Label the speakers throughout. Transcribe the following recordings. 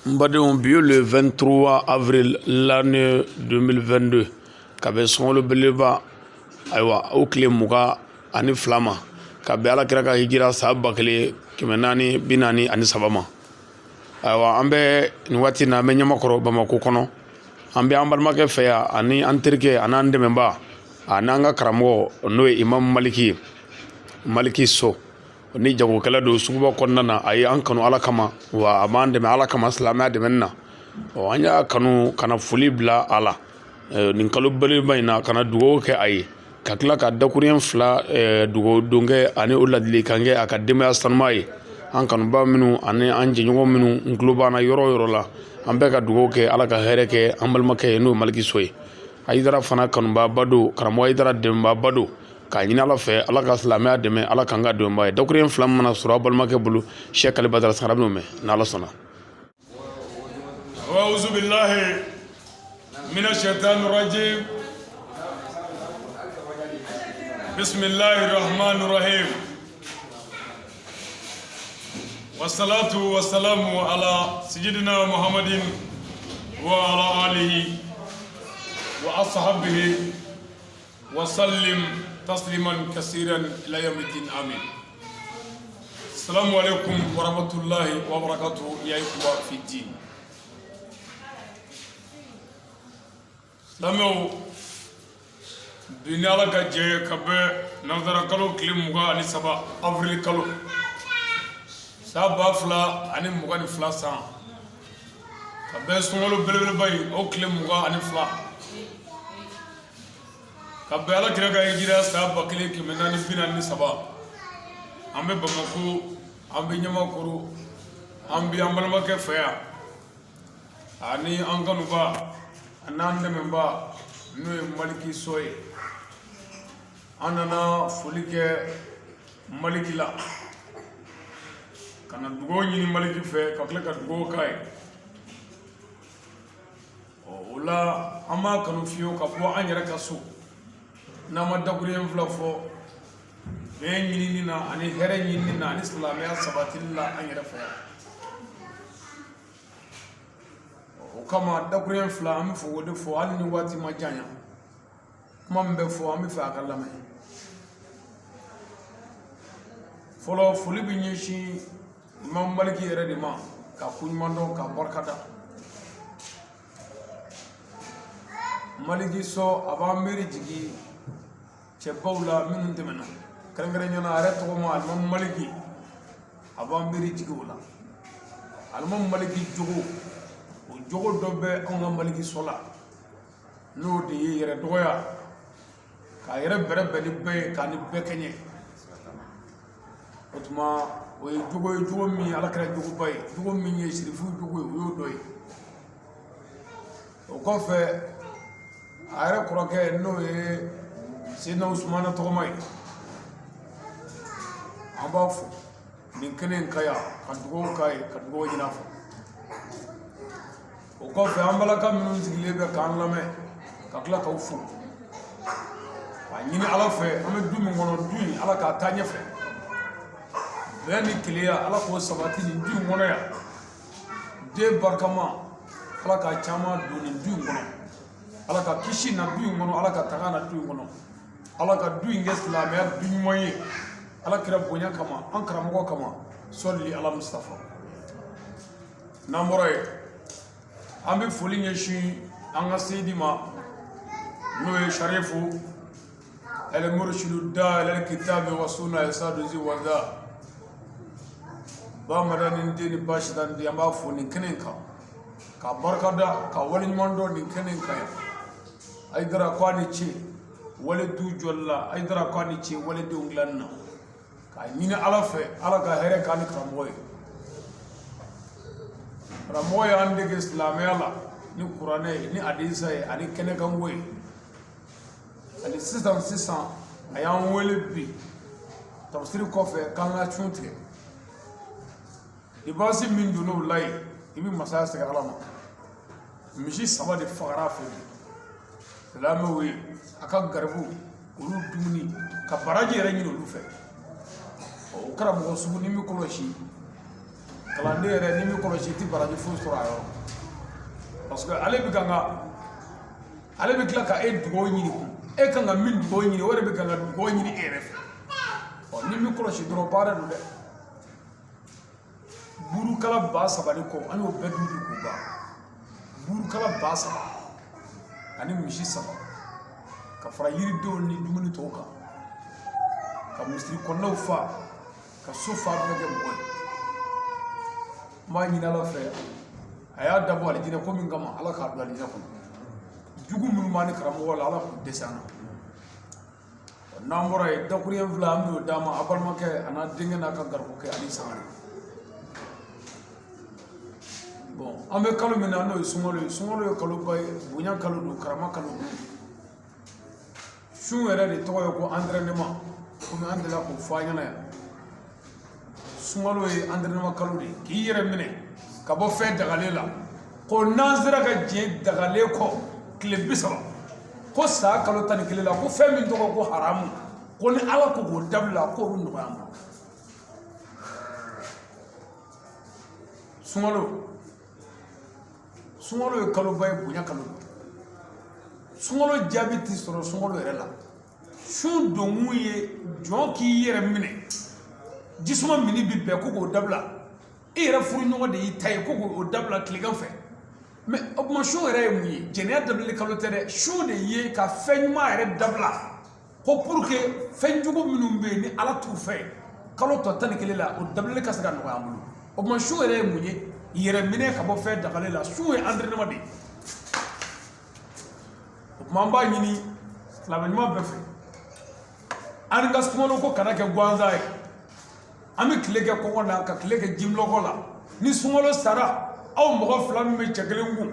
Speaker 1: N badenw, bi ye le 23 avril l'année 2022, ka bɛn sunkalo belebeleba, ayiwa, o tile 22 ma, ka bɛn Ala kira ka hijira san 1443 ma. Ayiwa, an bɛ nin waati na, an bɛ Ɲamakɔrɔ, Bamakɔ kɔnɔ. An bɛ an balimakɛ fɛ yan, ani an terikɛ, ani an dɛmɛba, ani an ka karamɔgɔ, n'o ye Imam Maliki ye, Maliki So ni jagokɛla don suguba kɔnɔna na. A ye an kanu Ala kama, wa a b'an dɛmɛ Ala kama silamɛya dɛmɛni na. Ɔ, an y'a kanu ka na foli bila a la nin kalo belebeleba in na, ka na dugawu kɛ a ye, ka tila ka dakuruɲɛ fila dugawu don kɛ ani o ladilikan kɛ a ka denbaya sanuma ye. An kanuba minnu ani an jɛɲɔgɔn minnu n tulo b'an na yɔrɔ o yɔrɔ la, an bɛɛ ka dugawu kɛ Ala ka hɛrɛ kɛ an balimakɛ ye, n'o ye Maliki So ye. Ayidara fana kanubaaba don, karamɔgɔ Ayidara dɛmɛbaaba don. K'a ɲini Ala fɛ, Ala ka silamɛya dɛmɛ, Ala k'an ka dɛmɛba ye. Dakuruɲɛ fila mana sɔrɔ a balimakɛ bolo, Sɛki Ali Badara Sangare b'o mɛn n'Ala sɔnna.
Speaker 2: أعوذ بالله من الشيطان الرجيم. بسم الله الرحمن الرحيم، والصلاة والسلام على سيدنا محمد وعلى آله وأصحابه وسلم تسليما كثيرا إلى يوم الدين، آمين. السلام عليكم ورحمة الله وبركاته يا إخوة في الدين. Silamɛw, bi ni Ala ka jɛ ye, ka bɛn nansara kalo tile 23, avril kalo, san 2022 san, ka bɛn sunkalo belebeleba ye, o tile 22, ka bɛn Ala kira ka hijira san 1443, an bɛ Bamakɔ, an bɛ Ɲamakɔrɔ, an bɛ an balimakɛ fɛ yan, ani an kanuba, an'an dɛmɛba, n'o ye Maliki So ye. An nana foli kɛ Maliki la, ka na dugawu ɲini Maliki fɛ, ka tila ka dugawu k'a ye. O la, an b'a kanu fiyewu ka bɔ an yɛrɛ ka so n'an ma dakuruɲɛ fila fɔ bɛn ɲinini na, ani hɛrɛ ɲinini na, ani silamɛya sabatili la an yɛrɛ fɛ yan. O kama, dakuruɲɛ fila, an bɛ fɛ o de fɔ, hali ni waati ma janya. Kuma min bɛ fɔ, an bɛ fɛ a ka lamɛn fɔlɔ. Foli bɛ ɲɛsin Imam Maliki yɛrɛ de ma, ka ko ɲuman dɔn, ka barika da Maliki So. A b'an miiri jigin cɛbaw la minnu tɛmɛna, kɛrɛnkɛrɛnnenya la a yɛrɛ tɔgɔ ma Alimami Maliki. A b'an miiri jigin o la. Alimami Maliki jogo, o jogo dɔ bɛ anw ka Maliki So la, n'o de ye yɛrɛ dɔgɔya, k'a yɛrɛ bɛrɛbɛn ni bɛɛ ye, k'a ni bɛɛ kɛɲɛ. O tuma, o ye jogo ye, jogo min ye Ala kɛra jogoba ye, jogo min ye sirifu jogo ye, o y'o dɔ ye. O kɔfɛ, a yɛrɛ kɔrɔkɛ, n'o ye Seyidina Usumana tɔgɔma ye, an b'a fo nin kɛnɛ in kan yan, ka dugawu k'a ye, ka dugawu ɲini a fɛ. O kɔfɛ, an balaka minnu sigilen bɛ k'an lamɛn, ka tila k'aw fo, k'a ɲini Ala fɛ, an bɛ du min kɔnɔ, du in, Ala k'a taa ɲɛfɛ. Bɛn ni kelenya, Ala k'o sabati nin du in kɔnɔ yan. Den barikama, Ala ka caman don nin du in kɔnɔ. Ala ka kisi na du in kɔnɔ, Ala ka tanga na du in kɔnɔ, Ala ka du in kɛ silamɛya du ɲuman ye, Ala kira bonya kama, an karamɔgɔ kama, sɔli ala Mustafa. N'an bɔra yen, an bɛ foli ɲɛsin an ka seyidi ma, n'o ye Sarifu ɛlɛ murisidu da ɛlɛ kitabi wa sunna yasaduzi waza ba madani den ni basidan den. An b'a fo nin kɛnɛ in kan, ka barika da, ka waleɲuman dɔn nin kɛnɛ in kan yan. Ayidara ko a ni ce wale du jɔli la. Ayidara ko a ni ce waledenw dilanni na. K'a ɲini Ala fɛ, Ala ka hɛrɛ k'an ni karamɔgɔ ye. Karamɔgɔ y'an dege silamɛya la ni kuranɛ ye, ni hadisa ye, ani kɛnɛkanko ye. Ani sisan sisan, a y'an wele bi tafsiri kɔfɛ k'an ka sun tigɛ. Dépense min donn'o la yen, i bɛ masaya segin Ala ma. Misi saba de fagara a fɛ bi silamɛw ye, a ka garibu olu dumuni, ka baraji yɛrɛ ɲini olu fɛ. O karamɔgɔ sugu, ni min kɔlɔsi, Kalanden yɛrɛ n'i m'i kɔlɔsi i tɛ baraji foyi sɔrɔ a yɔrɔ, parce que ale bɛ kan ka ale bɛ tila ka e dugawu ɲini kun, e kan ka min dugawu ɲini, o yɛrɛ bɛ kan ka dugawu ɲini e yɛrɛ fɛ. Ɔ n'i m'i kɔlɔsi dɔrɔn, baara don dɛ. Burukala 3000 ni kɔ, an y'o bɛɛ dun bi k'o ban. Burukala 3000 ani misi 3 ka fara yiridenw ni dumuni tɔw kan, ka misiri kɔnɔnaw fa, ka so fa bɛɛ kɛ mɔgɔ ye. N b'a ɲini Ala fɛ, a y'a dabɔ alijinɛ ko min kama, Ala k'a don alijinɛ kɔnɔ. Jugu minnu b'an ni karamɔgɔ la, Ala k'u dɛsɛ an na. N'an bɔra yen, dakuruɲɛ 2 an b'o d'a ma, a balimakɛ a n'a denkɛ n'a ka garibukɛ ani Sangare. Bon, an bɛ kalo min na, n'o ye sunkalo ye, sunkalo ye kaloba ye, bonya kalo don, karama kalo don. Sun yɛrɛ de tɔgɔ ye ko entraînement, komi an delila k'o fɔ an ɲɛna yan. Sunkalo ye entraînement kalo de ye, k'i yɛrɛ minɛ ka bɔ fɛn dagalen la, ko n'an sera ka diɲɛ dagalen kɔ tile 30, ko san kalo 11 la, ko fɛn min tɔgɔ ko haramu, ko ni Ala ko k'o dabila, k'o bɛ nɔgɔya an ma. Sunkalo ye kaloba ye, bonya kalo don. Sunkalo jaabi tɛ sɔrɔ sunkalo yɛrɛ la. Sun donkun ye jɔn k'i yɛrɛ minɛ, jisuma mini bi bɛn ko k'o dabila, i yɛrɛ furuɲɔgɔn de y'i ta ye ko k'o dabila tilegan fɛ. Mais o tuma sun yɛrɛ ye mun ye? Jɛnɛya dabilali kalo tɛ dɛ, sun de ye ka fɛn ɲuman yɛrɛ dabila, ko pour que fɛn jugu minnu bɛ yen ni Ala t'u fɛ, kalo tɔ 11 la, o dabilali ka se ka nɔgɔya an bolo. O tuma sun yɛrɛ ye mun ye? Yɛrɛ minɛ ka bɔ fɛn dagalen la. Sun ye entraînement de ye. O tuma an b'a ɲini silamɛ ɲuman bɛɛ fɛ, an ka sunkalo ko kana kɛ gansan ye. An bɛ tile kɛ kɔngɔ na, ka tile kɛ jimilɔkɔ la. Ni sunkalo sara, aw mɔgɔ 2 min bɛ cɛ kelen kun,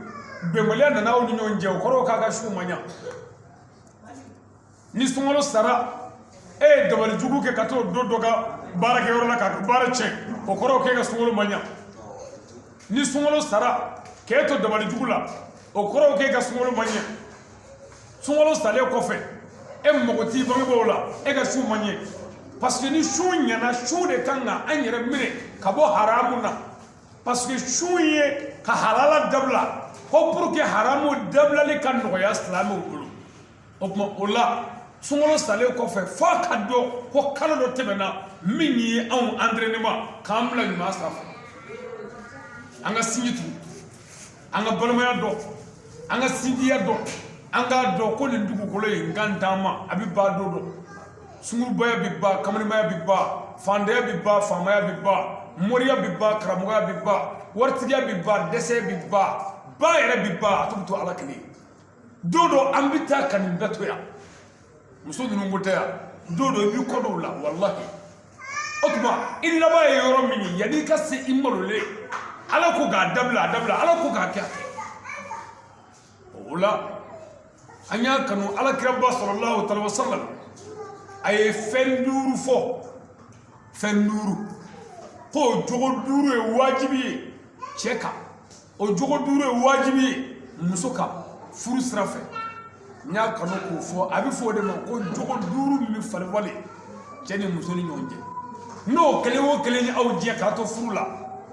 Speaker 2: bɛnbaliya nana aw ni ɲɔgɔn cɛ, o kɔrɔ k'a ka sun ma ɲa. Ni sunkalo sara, e ye dabali jugu kɛ ka t'o don dɔ ka baarakɛyɔrɔ la k'a ka baara tiɲɛ, o kɔrɔ k'e ka sunkalo ma ɲa. Ni sunkalo sara, k'e to dabali jugu la, o kɔrɔ k'e ka sunkalo ma ɲɛ. Sunkalo salen kɔfɛ, e mago t'i bangebaaw la, e ka sun ma ɲɛ. Parce que ni sun ɲɛna, sun de kan ka an yɛrɛ minɛ ka bɔ haramu na. Parce que sun ye ka halala dabila, ko pour que haramu dabilali ka nɔgɔya silamɛw bolo. O tuma o la, sunkalo salen kɔfɛ, f'a ka dɔn ko kalo dɔ tɛmɛna min ye anw entraînement k'an bila ɲuman sira fɛ. An ka sinji tugu, an ka balimaya dɔn, an ka sinjiya dɔn, an k'a dɔn ko nin dugukolo ye n kan taama, a bɛ ban don dɔ. Sungurubaya bɛ ban, kamalenmaya bɛ ban, fantanya bɛ ban, faamaya bɛ ban, moriya bɛ ban, karamɔgɔya bɛ ban, waritigiya bɛ ban, dɛsɛ bɛ ban, ba yɛrɛ bɛ ban, a tɔ bɛ to Ala kelen ye. Don dɔ an bɛ taa ka nin bɛɛ to yan, muso ninnu ko tɛ yan, don dɔ i b'i kɔ dɔw la, walahi. O tuma i laban ye yɔrɔ min ye, yanni i ka se i malolen, Ala ko k'a dabila, a dabila, Ala ko k'a kɛ, a kɛ. O la an y'a kanu, Ala kiraba sallallahu alaihi wa sallam, a ye fɛn 5 fɔ, fɛn 5, k'o jogo 5 ye wajibi ye cɛ kan, o jogo 5 ye wajibi ye muso kan furu sira fɛ. N y'a kanu k'o fɔ, a bɛ fɔ o de ma ko jogo 5 min bɛ falen falen cɛ ni muso ni ɲɔgɔn cɛ. N'o kelen o kelen ye aw jɛ k'a to furu la,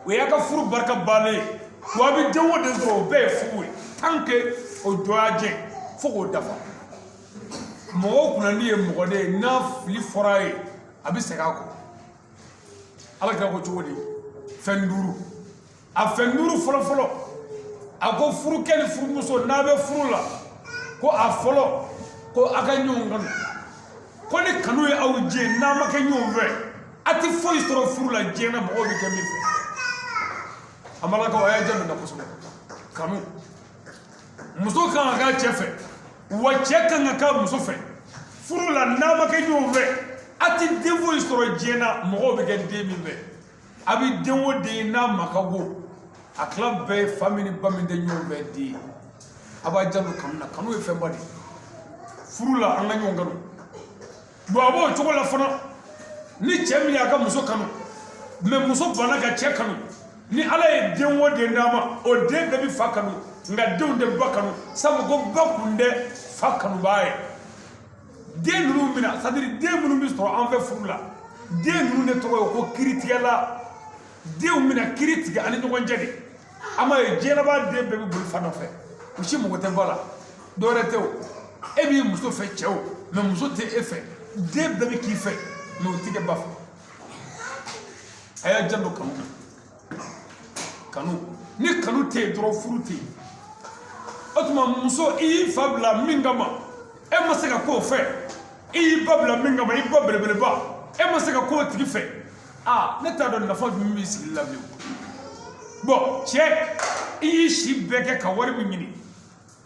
Speaker 2: o y'a ka furu barika bannen ye. Wa a bɛ den o den sɔrɔ, o bɛɛ ye fu ye, tant que o dɔ y'a jɛ fo k'o dafa. Mɔgɔw kunnandi ye mɔgɔ de ye, n'a fili fɔra a ye, a bɛ segin a kɔ. Ala kira ko cogo di? Fɛn 5, a fɛn 5 fɔlɔ fɔlɔ, a ko furukɛ ni furumuso n'a bɛ furu la, ko a fɔlɔ, ko a ka ɲɔgɔn kanu. Ko ni kanu ye aw jɛ, n'a ma kɛ ɲɔgɔn fɛ, a tɛ foyi sɔrɔ furu la diɲɛ na, mɔgɔw bɛ kɛ min fɛ. An balakaw, a y'a jaabi na kosɛbɛ. Kanu, muso kan ka k'a cɛ fɛ, wa cɛ kan ka k'a muso fɛ furu la. N'a ma kɛ ɲɔgɔn fɛ, a tɛ den foyi sɔrɔ diɲɛ na, mɔgɔw bɛ kɛ den min fɛ. A bɛ den o den n'a ma ka go, a tila bɛɛ ye fa min ni ba min tɛ ɲɔgɔn fɛ den ye. A b'a janto kanu na, kanu ye fɛnba de ye furu la, an ka ɲɔgɔn kanu. Bon, a b'o cogo la fana, ni cɛ min y'a ka muso kanu, mais muso banna ka cɛ kanu, ni Ala ye den o den d'a ma, o den bɛɛ bɛ fa kanu, nka denw tɛ ba kanu, sabu ko ba kun tɛ fa kanubaa ye. Den ninnu bɛna, c'est à dire den minnu bɛ sɔrɔ an fɛ furu la, den ninnu de tɔgɔ ye ko kiritigɛla. Denw bɛna kiiri tigɛ an ni ɲɔgɔn cɛ de. An b'a ye diɲɛlabaa den bɛɛ bɛ boli fa nɔfɛ, u si mago tɛ ba la, dɔwɛrɛ tɛ o. E b'i muso fɛ cɛ o, mais muso tɛ e fɛ. Den bɛɛ bɛ k'i fɛ, mais u tɛ kɛ ba fɛ. A y'a janto kanu na. Kanu, ni kanu tɛ yen dɔrɔn, furu tɛ yen. O tuma muso, i y'i fa bila min kama, e ma se ka k'o fɛ. I y'i ba bila min kama, i ba belebeleba, e ma se ka k'o tigi fɛ. Aa, ne t'a dɔn nafa jumɛn b'i sigi la bilen. Bon, cɛ, i y'i si bɛɛ kɛ ka wari min ɲini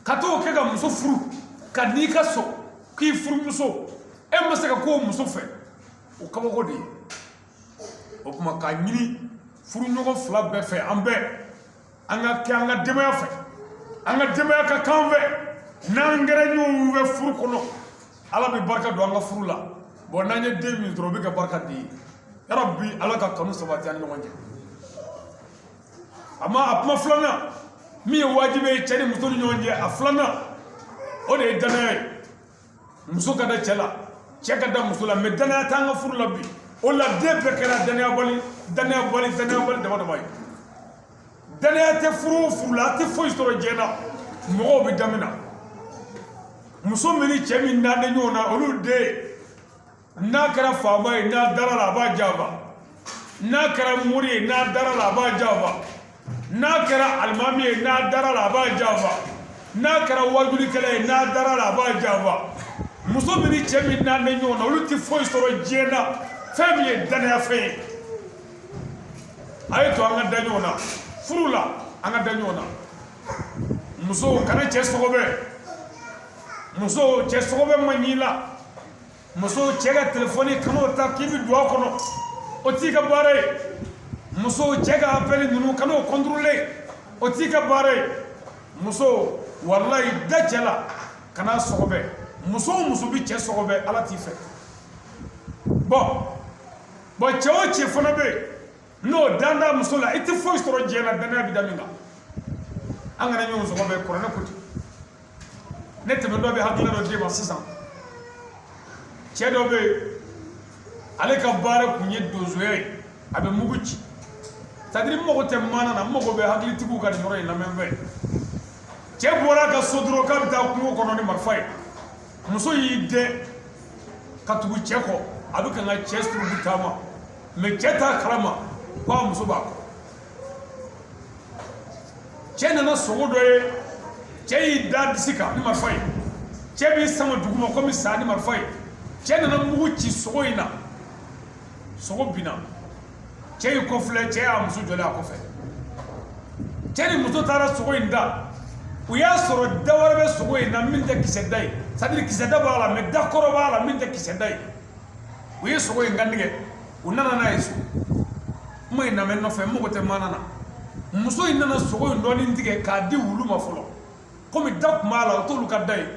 Speaker 2: ka t'o kɛ ka muso furu ka n'i ka so k'i furumuso, e ma se ka k'o muso fɛ, o kabako de ye. O tuma k'a ɲini furuɲɔgɔn fila bɛɛ fɛ, an bɛɛ an ka kɛ an ka denbaya fɛ, an ka denbaya ka k'an fɛ. N'an kɛra ɲɔgɔn fɛ furu kɔnɔ, Ala bɛ barika don an ka furu la. Bon, n'an ye den min sɔrɔ, o bɛ kɛ barika den ye. Yarabi, Ala ka kanu sabati an ni ɲɔgɔn cɛ. A ma a kuma filanan min ye wajibi ye cɛ ni muso ni ɲɔgɔn cɛ, a filanan, o de ye danaya ye. Muso ka da cɛ la, cɛ ka da muso la, mais danaya t'an ka furu la bi. O la den bɛɛ kɛra danayabali, danayabali, danayabali dama dama ye. Danaya tɛ furu o furu la, a tɛ foyi sɔrɔ diɲɛ na. Mɔgɔw bɛ daminɛ muso min ni cɛ min dalen ɲɔgɔn na, olu den, n'a kɛra faama ye, n'a dara la, a b'a janfa. N'a kɛra mori ye, n'a dara la, a b'a janfa. N'a kɛra alimami ye, n'a dara la, a b'a janfa. N'a kɛra wajulikɛla ye, n'a dara la, a b'a janfa. Muso min ni cɛ min dalen ɲɔgɔn na, olu tɛ foyi sɔrɔ diɲɛ na fɛn min ye danaya fɛn ye. A ye to an ka da ɲɔgɔn na furu la, an ka da ɲɔgɔn na. Muso, kana cɛ sɔgɔbɛ. Muso, cɛ sɔgɔbɛ man ɲi la. Muso, cɛ ka telefɔni kan'o ta k'i bɛ don a kɔnɔ, o t'i ka baara ye. Muso, cɛ ka appel ninnu kan'o contrôler, o t'i ka baara ye. Muso, walayi, da cɛ la, kana sɔgɔbɛ. Muso o muso bɛ cɛ sɔgɔbɛ, Ala t'i fɛ. Bon, cɛ o cɛ fana bɛ yen n'o dan da muso la, i tɛ foyi sɔrɔ diɲɛ na danaya bɛ da min kan. An kana ɲɔgɔn sɔgɔbɛ, kuranɛ ko ten. Ne tɛmɛ dɔ bɛ hakilina dɔ d'e ma sisan. Cɛ dɔ bɛ yen, ale ka baara kun ye donsoya ye, a bɛ mugu ci. C'est à dire, n mago tɛ maana na, n mago bɛ hakilitigiw ka nin yɔrɔ in lamɛn fɛ. Cɛ bɔra a ka so dɔrɔn k'a bɛ taa kungo kɔnɔ ni marifa ye. Muso y'i dɛn ka tugu cɛ kɔ, a bɛ ka n ka cɛ suruku taama, mais cɛ t'a kalama ko a muso b'a kɔ. Cɛ nana sogo dɔ ye, cɛ y'i da disi kan ni marifa ye. Cɛ b'i sama duguma komi sa ni marifa ye. Cɛ nana mugu ci sogo in na, sogo binna. Cɛ y'i kɔfilɛ, cɛ y'a muso jɔlen a kɔfɛ. Cɛ ni muso taara sogo in da, u y'a sɔrɔ da wɛrɛ bɛ sogo in na min tɛ kisɛ da ye. C'est à dire, kisɛ da b'a la, mais da kɔrɔ b'a la min tɛ kisɛ da ye. U ye sogo in kantigɛ, u nana n'a ye so. Kuma in lamɛn nɔfɛ, n mago tɛ maana na. Muso in nana sogo in dɔɔnin tigɛ k'a di wulu ma fɔlɔ, komi da tun b'a la, o t'olu ka da ye,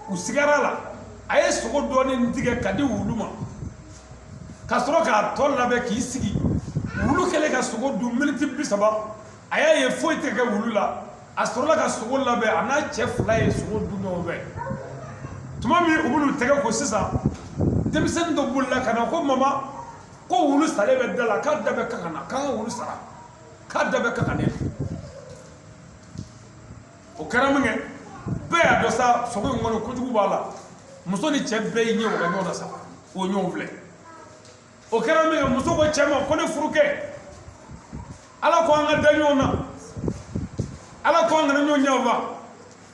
Speaker 2: u sigara la. A ye sogo dɔɔnin tigɛ ka di wulu ma ka sɔrɔ k'a tɔ labɛn k'i sigi. Wulu kɛlen ka sogo dun miniti 30, a y'a ye foyi tɛ kɛ wulu la. A sɔrɔla ka sogo labɛn, a n'a cɛ fila ye sogo dun ɲɔgɔn fɛ. Tuma min u bɛn'u tɛgɛ ko sisan, denmisɛnnin dɔ bolila ka na ko mama, ko wulu salen bɛ da la, k'a da bɛ kan ka na, k'an ka wulu sara, k'a da bɛ kan ka ne. O kɛra min kɛ, bɛɛ y'a dɔn sa, sogo in kɔni kojugu b'a la. Muso ni cɛ bɛɛ y'i ɲɛ waga ɲɔgɔn na sa, o ɲɔgɔn filɛ. O kɛra min kɛ, muso ko cɛ ma ko ne furukɛ, Ala ko an ka da ɲɔgɔn na, Ala ko an kana ɲɔgɔn janfa,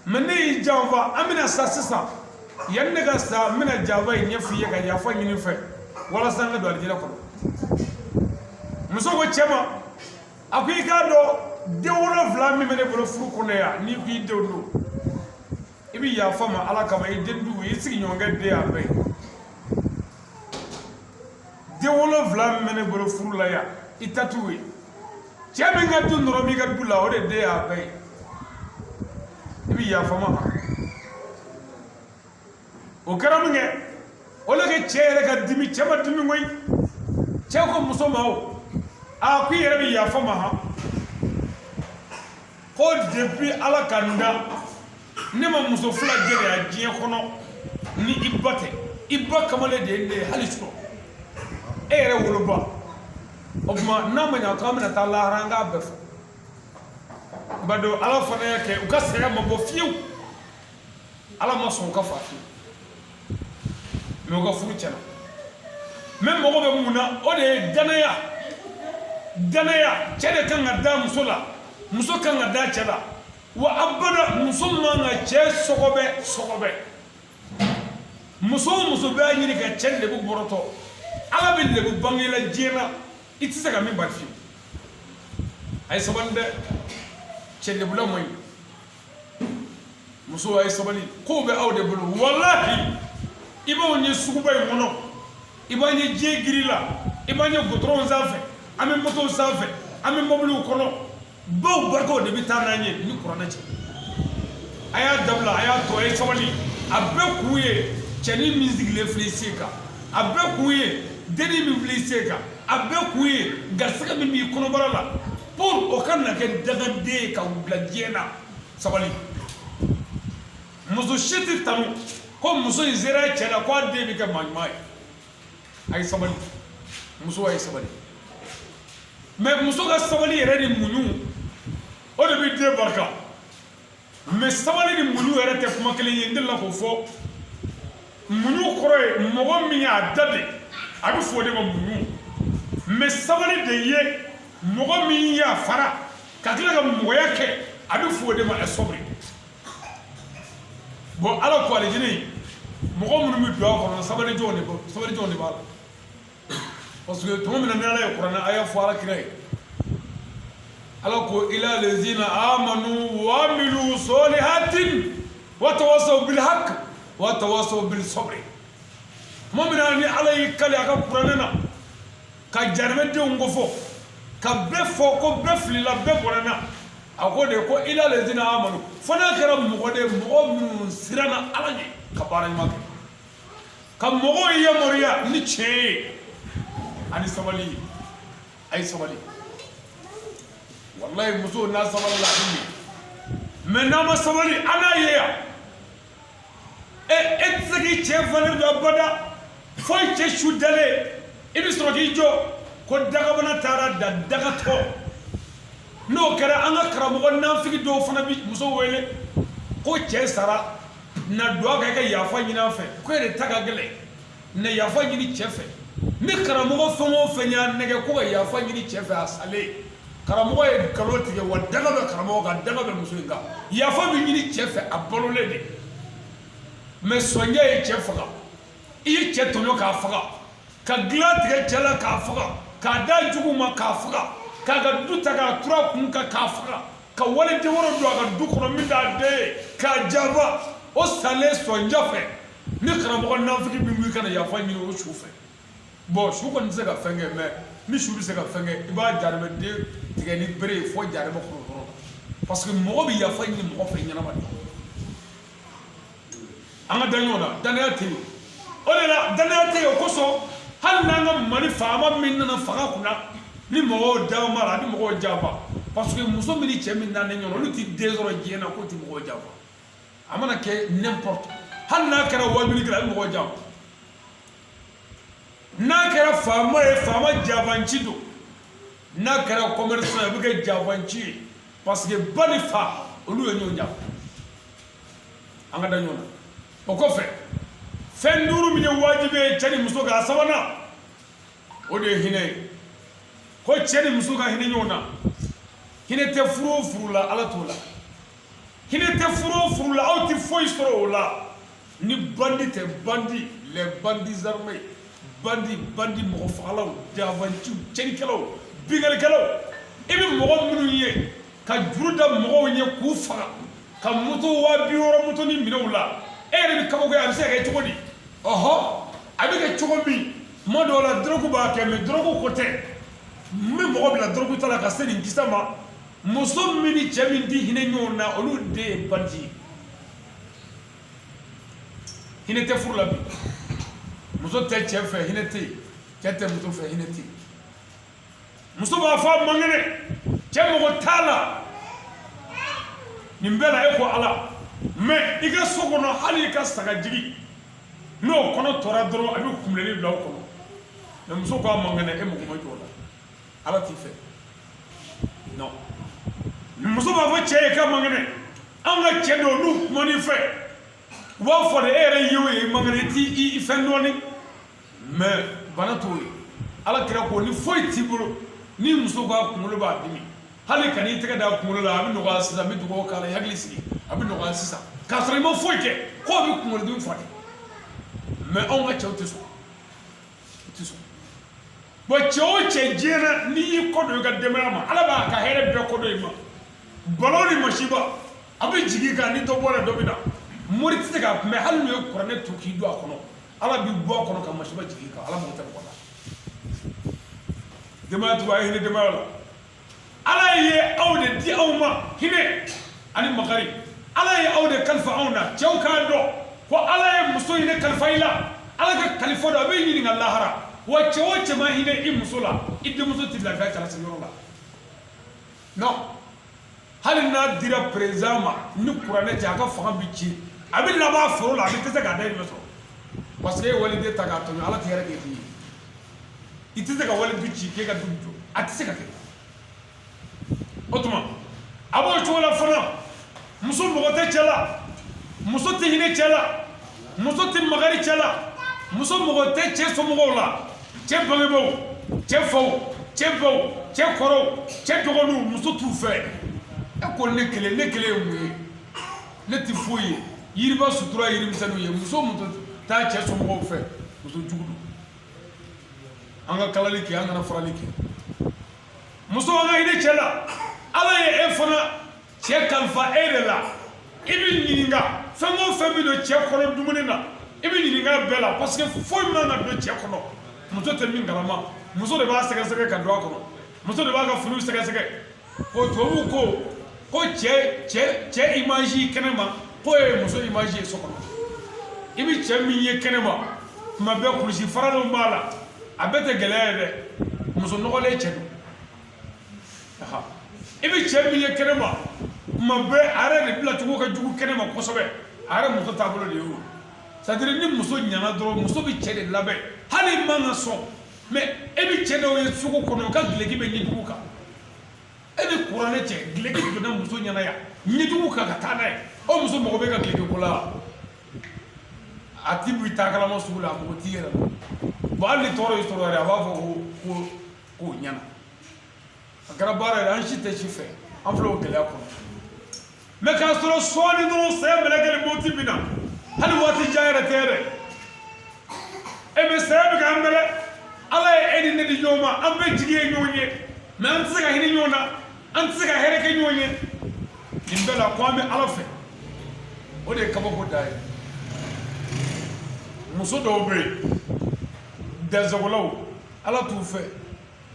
Speaker 2: mais ne y'i janfa, an bɛna sa sisan. Yanni ne ka sa, n bɛna janfa in ɲɛf'i ye ka yafa ɲini fɛ walasa an ka don alijinɛ kɔnɔ. Muso ko cɛ ma, a ko i k'a dɔn den 7 min bɛ ne bolo furu kɔnɔ yan, n'i ko i denw don, i bɛ yafa ma Ala kama, i den dugu, i sigiɲɔgɔnkɛ den y'a bɛɛ ye. Den 7 min bɛ ne bolo furu la yan, i ta t'u ye. Cɛ min ka du nɔrɔ b'i ka du la, o de den y'a bɛɛ ye, i bɛ yafa ma. O kɛra min kɛ, o le kɛ cɛ yɛrɛ ka dimi. Cɛ ma dimi koyi. Cɛ ko muso ma, o a ko i yɛrɛ bɛ yafa ma han, ko depuis Ala ka n da, ne ma muso fila jɛnɛya diɲɛ kɔnɔ ni i ba tɛ. I ba kamalen de ye ne ye hali sɔrɔ e yɛrɛ woloba. O tuma n'a ma ɲa k'an bɛna taa lahara, an k'a bɛɛ fɔ. N b'a dɔn Ala fana y'a kɛ u ka saya ma bɔ fiyewu. Ala ma sɔn u ka fa fiyewu, mais u ka furu tiɲɛna. Mais mɔgɔ bɛ mun na? O de ye danaya. Danaya, cɛ de kan ka da muso la, muso kan ka da cɛ la. Wa abada muso man ka cɛ sɔgɔbɛ sɔgɔbɛ. Muso o muso b'a ɲini ka cɛ lebu bɔrɔtɔ, Ala bɛ lebu bange la diɲɛ na, i tɛ se ka min bali fiyewu. A ye sabali dɛ, cɛ lebula man ɲi. Muso, a ye sabali, kow bɛ aw de bolo. Walahi, i b'anw ye suguba in kɔnɔ, i b'an ye diɲɛ giri la, i b'an ye gudɔrɔnw sanfɛ, an bɛ motow sanfɛ, an bɛ mobiliw kɔnɔ. Baw barikaw de bɛ taa n'an ye ni kuranɛ cɛ. A y'a dabila, a y'a to, a ye sabali. A bɛɛ kun ye cɛnin min sigilen filɛ i sen kan, a bɛɛ kun ye dennin min filɛ i sen kan, a bɛɛ kun ye garisɛgɛ min b'i kɔnɔbara la, pour o ka na kɛ dagaden ye ka bila diɲɛ na. Sabali. Muso si tɛ tanu ko muso in sera cɛ la ko a den bɛ kɛ maa ɲuman ye. A ye sabali, muso, a ye sabali. Mais muso ka sabali yɛrɛ ni muɲu, o de bɛ den barika. Mais sabali ni muɲu yɛrɛ tɛ kuma kelen ye. N delila k'o fɔ. Muɲu kɔrɔ ye mɔgɔ min y'a da de, a bɛ fɔ o de ma muɲu. Mais sabali de ye mɔgɔ min y'a fara ka tila ka mɔgɔya kɛ, a bɛ fɔ o de ma ɛsɔbiri. Bon, Ala ko alijinɛ, mɔgɔ minnu bɛ don a kɔnɔ, sabali jɔn de, sabali jɔn de b'a la. Parce que tuma min na ni Ala ye kuranɛ a y'a fɔ Ala kira ye, Ala ko ila lezina amanu wa amilu solihatin wa tawasaw bil haqq wa tawasaw bil sabri. Tuma min na ni Ala y'i kali a ka kuranɛ na ka jarimɛdenw ko fɔ, ka bɛɛ fɔ ko bɛɛ filila, bɛɛ bɔnɛna, a ko de ko ila lezina amanu, fo n'a kɛra mɔgɔ de ye, mɔgɔ minnu siranna Ala ɲɛ ka baara ɲuman kɛ, ka mɔgɔw yamaruya ni tiɲɛ ye ani sabali ye. A ye sabali. Walayi, muso n'a sabali la, a bɛ ɲɛ. Mais n'a ma sabali, an n'a ye yan. E tɛ se k'i cɛ valeur dɔn abada fo i cɛ su dalen, i bɛ sɔrɔ k'i jɔ ko dagabana taara da dagatɔ. N'o kɛra, an ka karamɔgɔ nafigi dɔw fana bɛ muso wele ko cɛ sara, na duwa kɛ, i ka yafa ɲini an fɛ, ko e de ta ka gɛlɛn, na yafa ɲini cɛ fɛ. Ni karamɔgɔ fɛn o fɛn y'a nɛgɛ ko ka yafa ɲini cɛ fɛ a salen, karamɔgɔ ye nkalon tigɛ. Wa daga bɛ karamɔgɔ kan, daga bɛ muso in kan. Yafa bɛ ɲini cɛ fɛ a balolen de. Mais sɔnjɛ ye cɛ faga, i ye cɛ tɔɲɔ k'a faga, ka dilan tigɛ cɛ la k'a faga, k'a da jugu ma k'a faga, k'a ka du ta k'a turu a kun kan k'a faga, ka waliden wɛrɛ don a ka du kɔnɔ min t'a den ye k'a janfa, o salen sɔnjɛ fɛ, ni karamɔgɔ nafigi min ko i kana yafa ɲini o su fɛ, bon, su kɔni tɛ se ka fɛn kɛ. Mais ni su bɛ se ka fɛn kɛ, i b'a jarimɛden tigɛ ni bere ye fo jarimɛ kɔnɔ dɔrɔn, parce que mɔgɔ bɛ yafa ɲini mɔgɔ fɛ ɲɛnama de. An ka da ɲɔgɔn na, danaya tɛ yen. O de la danaya tɛ yen. O kosɔn, hali n'an ka Mali faama min nana fanga kunna, ni mɔgɔw da ma la, a bɛ mɔgɔw janfa, parce que muso min ni cɛ min nana ɲɔgɔn, olu ti den sɔrɔ diɲɛ na k'o ti mɔgɔw janfa. A mana kɛ n'importe, hali n'a kɛra wajulikɛla, a bɛ mɔgɔw janfa. N'a kɛra faama ye, faama jafanci don. N'a kɛra commerçant ye, a bɛ kɛ jafanci ye, parce que ba ni fa, olu ye ɲɔgɔn janfa. An ka da ɲɔgɔn na. O kɔfɛ, fɛn duuru min ye wajibi ye cɛ ni muso kan, a sabanan, o de ye hinɛ ye. Ko cɛ ni muso ka hinɛ ɲɔgɔn na. Hinɛ tɛ furu o furu la, Ala t'o la. Hinɛ tɛ furu o furu la, aw tɛ foyi sɔrɔ o la ni bandit tɛ. Bandit, les bandits armés, bandit, bandit, mɔgɔ fagalaw, janfanciw, cɛnnikɛlaw, binkannikɛlaw. I bɛ mɔgɔ minnu ye ka juru da mɔgɔw ɲɛ k'u faga, ka moto 60 000 moto ni minɛ u la, e yɛrɛ bɛ kabakoya. A bɛ se ka kɛ cogo di? Ɔhɔ, a bɛ kɛ cogo min, tuma dɔw la dɔrɔgu b'a kɛ, mais dɔrɔgu ko tɛ. N bɛ mɔgɔ bila dɔrɔgu ta la ka se nin kisa ma. Muso min ni cɛ min ti hinɛ ɲɔgɔn na, olu den ye bandit ye. Hinɛ tɛ furu la bi. Muso tɛ cɛ fɛ, hinɛ tɛ yen. Cɛ tɛ muso fɛ, hinɛ tɛ yen. Muso b'a fɔ a man kɛnɛ, cɛ mago t'a la. Nin bɛɛ la, e ko Ala. Mais i ka so kɔnɔ, hali i ka sagajigi, n'o kɔnɔ tɔra dɔrɔn, a bɛ kunbilenni bila o kɔnɔ. Mais muso ko a man kɛnɛ, e mago ma jɔ o la. Ala t'i fɛ. Non, muso b'a fɔ cɛ ye k'a man kɛnɛ. An ka cɛ dɔw, n'u kuman'i fɛ, u b'a fɔ de, e yɛrɛ ye o ye, i man kɛnɛ, i t'i fɛn dɔɔni. Mais bana t'o ye. Ala kira ko ni foyi t'i bolo, ni muso k'a kunkolo b'a dimi, hali ka n'i tɛgɛ da kunkolo la, a bɛ nɔgɔya sisan. N bɛ dugawu k'a la, i hakili sigi, a bɛ nɔgɔya sisan, k'a sɔrɔ i ma foyi kɛ, k'o bɛ kunkolodimi furakɛ. Mais anw ka cɛw tɛ sɔn, u tɛ sɔn. Bon, cɛ o cɛ diɲɛ na, n'i y'i kɔ don i ka denbaya ma, Ala b'a ka hɛrɛ bɛɛ kɔ don i ma. Balo ni masiba a bɛ jigin kan, ni dɔ bɔra, dɔ bɛ na. Mori tɛ se k'a kunbɛn. Hali n'u ye kuranɛ to k'i don a kɔnɔ, Ala b'i bɔ a kɔnɔ ka masiba jigin kan. Ala mago tɛ mɔgɔ la. Denbaya tugu, a ye hinɛ denbaya la. Ala ye aw de di aw ma, hinɛ ani makari. Ala ye aw de kalifa anw na. Cɛw k'a dɔn ko Ala ye muso hinɛ kalifa i la. Ala ka kalifa dɔn, a bɛ ɲininka lahara. Wa cɛ o cɛ ma hinɛ i muso la, i denmuso tɛ lafiya cɛlasigi la. Non, hali n'a dira président ma ni kuranɛ cɛ, a ka fanga bi ci, a bɛ laban foro la, a bɛ dɛsɛ k'a dahirimɛ sɔrɔ, parce que e ye waliden ta k'a tɔɲɔ. Ala tɛ hɛrɛ kɛ k'i ye. I tɛ se ka wali du ci k'e ka du jɔ, a tɛ se ka kɛ. O tuma a b'o cogo la fana. Muso mɔgɔ tɛ cɛ la, muso tɛ hinɛ cɛ la, muso tɛ makari cɛ la, muso mɔgɔ tɛ cɛ somɔgɔw la, cɛ bangebaaw, cɛ faw, cɛ baw, cɛ kɔrɔw, cɛ dɔgɔninw, muso t'u fɛ. E ko ne kelen, ne kelen ye mun ye? Ne tɛ foyi ye. Yiriba sutura yirimisɛnninw ye. Muso muso t'a cɛ somɔgɔw fɛ, muso jugu don. An ka kalali kɛ, an kana farali kɛ. Muso, an ka hinɛ cɛ la. Ala ye e fana cɛ kalifa e de la. I bɛ ɲininka fɛn o fɛn bɛ don cɛ kɔnɔ dumuni na, i bɛ ɲininka bɛɛ la, parce que foyi man ka don cɛ kɔnɔ muso tɛ min kalama. Muso de b'a sɛgɛsɛgɛ ka don a kɔnɔ, muso de b'a ka finiw sɛgɛsɛgɛ. Ko tubabuw ko cɛ image kɛnɛma, k'o ye muso image ye so kɔnɔ. I bɛ cɛ min ye kɛnɛma tuma bɛɛ, kulusi faralenw b'a la, a bɛɛ tɛ gɛlɛya ye dɛ. Muso nɔgɔlen cɛ don. I bɛ cɛ min ye kɛnɛma tuma bɛɛ, a yɛrɛ de bilacogo ka jugu kɛnɛma kosɛbɛ, a yɛrɛ muso taabolo de ye o. C'est à dire, ni muso ɲɛna dɔrɔn, muso bɛ cɛ de labɛn, hali i man ka sɔn. Mais e bɛ cɛ dɔw ye sugu kɔnɔ, u ka gileki bɛ ɲɛjugu kan. E ni kuranɛ cɛ, gileki donna muso ɲɛna yan ɲɛjugu kan ka taa n'a ye. O muso mago bɛ ka gileki ko la, a ti b'i ta kalama sugu la, a mago t'i yɛrɛ la. Bon, hali ni tɔɔrɔ y'i sɔrɔ yɛrɛ, a b'a fɔ ko k'o ɲɛna. A kɛra baara yɛrɛ, an si tɛ si fɛ, an filɛ o gɛlɛya kɔnɔ. Mais k'a sɔrɔ sɔɔni dɔrɔn, saya mɛlɛkɛ ni moti bɛ na, hali waati jan yɛrɛ tɛ yɛrɛ. E bɛ saya bɛ k'an mɛlɛ. Ala ye e ni ne di ɲɔgɔn ma, an bɛɛ jigi ye ɲɔgɔn ye, mais an tɛ se ka hinɛ ɲɔgɔn na, an tɛ se ka hɛrɛ kɛ ɲɔgɔn ye. Nin bɛɛ la, ko an bɛ Ala fɛ, o de ye kabako da ye. Muso dɔw bɛ yen, danzagolaw, Ala t'u fɛ.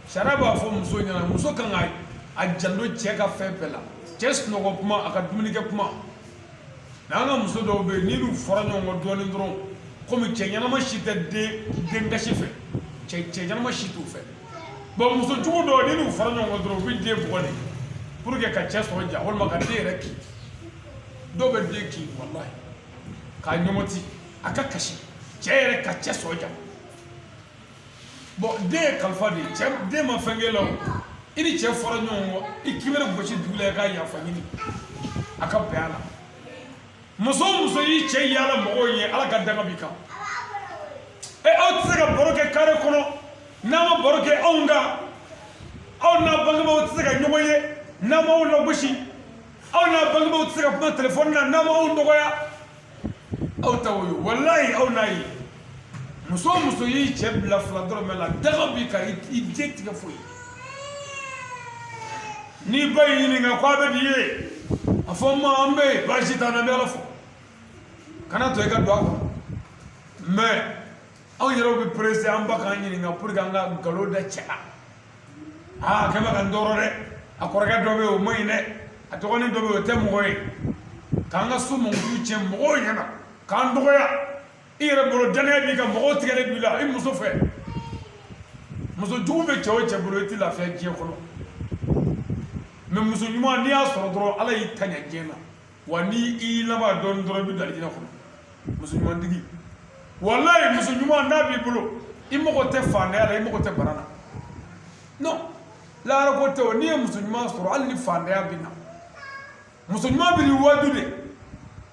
Speaker 2: Sariya b'a fɔ muso ɲɛna, muso kan ka a janto cɛ ka fɛn bɛɛ la, cɛ sunɔgɔ kuma, a ka dumunikɛ kuma. Mais an ka muso dɔw bɛ yen, n'i n'u fɔra ɲɔgɔn kɔ dɔɔnin dɔrɔn, komi cɛ ɲɛnama si tɛ den gasi fɛ, cɛ ɲɛnama si t'u fɛ. Bon, muso jugu dɔw, n'i n'u fɔra ɲɔgɔn kɔ dɔrɔn, u bɛ den bugɔ de pour que ka cɛ sɔrɔ ja, walima ka den yɛrɛ kin. Dɔw bɛ den kin, walahi, k'a ɲɔmɔti, a ka kasi, cɛ yɛrɛ ka cɛ sɔrɔ ja. Bon, den ye kalifa de ye. Cɛ den ma fɛn k'e la o, i ni cɛ fɔra ɲɔgɔn kɔ, i kibere gosi dugu la, i ka yafa ɲini, a ka bɛn a la. Muso o muso y'i cɛ yaala mɔgɔw ye, Ala ka danga b'i kan. E, aw tɛ se ka baro kɛ kare kɔnɔ n'a ma baro kɛ anw kan. Aw n'a bangebaaw tɛ se ka ɲɔgɔn ye n'a m'aw lagosi. Aw n'a bangebaaw tɛ se ka kuma telefɔni na n'a m'aw dɔgɔya. Aw ta o ye, walayi, aw n'a ye. Muso o muso y'i cɛ bila fila dɔrɔmɛ la, daga b'i kan, i den tigɛ foyi. N'i ba y'i ɲininka ko a bɛ di ye, a fɔ n ma, an bɛ yen, baasi t'an na, an bɛ Ala fo. Kana to i ka don a kɔnɔ. Mais anw yɛrɛw bɛ pressé an ba k'an ɲininka pour que an ka nkalon da cɛ la. Aa, a kɛ bɛ ka n tɔɔrɔ dɛ, a kɔrɔkɛ dɔ bɛ yen, o man ɲi dɛ, a dɔgɔnin dɔ bɛ yen, o tɛ mɔgɔ ye. K'an ka so mankutu tiɲɛ mɔgɔw ɲɛna, k'an dɔgɔya. I yɛrɛ bolo, danaya b'i kan, mɔgɔw tigɛlen b'i la i muso fɛ. Muso jugu bɛ cɛ o cɛ bolo, i tɛ lafiya diɲɛ kɔnɔ. Mais muso ɲuman, n'i y'a sɔrɔ dɔrɔn, Ala y'i ta ɲɛ diɲɛ na. Wa ni i laban dɔɔnin dɔrɔn, i bɛ don alijinɛ kɔnɔ. Muso ɲumantigi, walayi, muso ɲuman n'a b'i bolo, i mago tɛ faantanya la, i mago tɛ bana na. Non. Lahara ko tɛ o. N'i ye muso ɲuman sɔrɔ, hali ni fantanya bɛ na, muso ɲuman bɛ n'i waaju de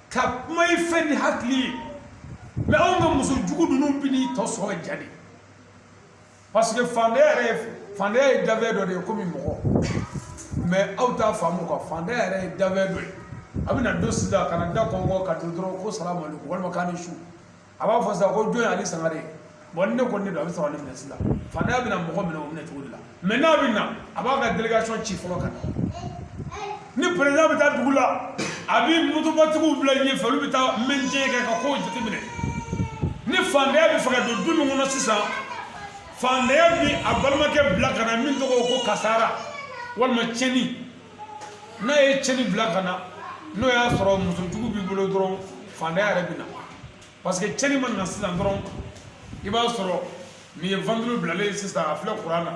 Speaker 2: ka kuma i fɛ ni hakili ye. Mɛ anw ka muso jugu ninnu bɛ n'i tɔ sɔrɔ ja de, parce que fantanya yɛrɛ ye, fantanya ye dafɛn dɔ de ye komi mɔgɔ. Mɛ aw t'a faamu quoi. Fantanya yɛrɛ ye dafɛn dɔ ye. A bɛna don sisan ka na da kɔnkɔn ka don dɔrɔn ko salamu aleykum walima k'a ni su. A b'a fɔ sisan ko jɔn ye Ali Sangare ye? Bon, ni ne ko ne don, a bɛ sɔrɔ ne minɛ sisan. Fantanya bɛna mɔgɔ minɛ o minɛ cogo de la. Mɛ n'a bɛ na, a b'a ka délégation ci fɔlɔ ka na. Ni président bɛ taa dugu la, a bɛ motobatigiw bila ɲɛfɛ, olu bɛ taa maintien kɛ ka kow jateminɛ. Ni fantanya bɛ fɛ ka don du min kɔnɔ sisan, fantanya bi a balimakɛ bila ka na min tɔgɔ ko kasara walima tiɲɛni. N'a ye tiɲɛni bila ka na, n'o y'a sɔrɔ muso jugu b'i bolo dɔrɔn, fantanya yɛrɛ bɛ na, parce que tiɲɛni ma na sisan dɔrɔn, i b'a sɔrɔ nin ye ventilo bilalen ye sisan, a filɛ kuran na.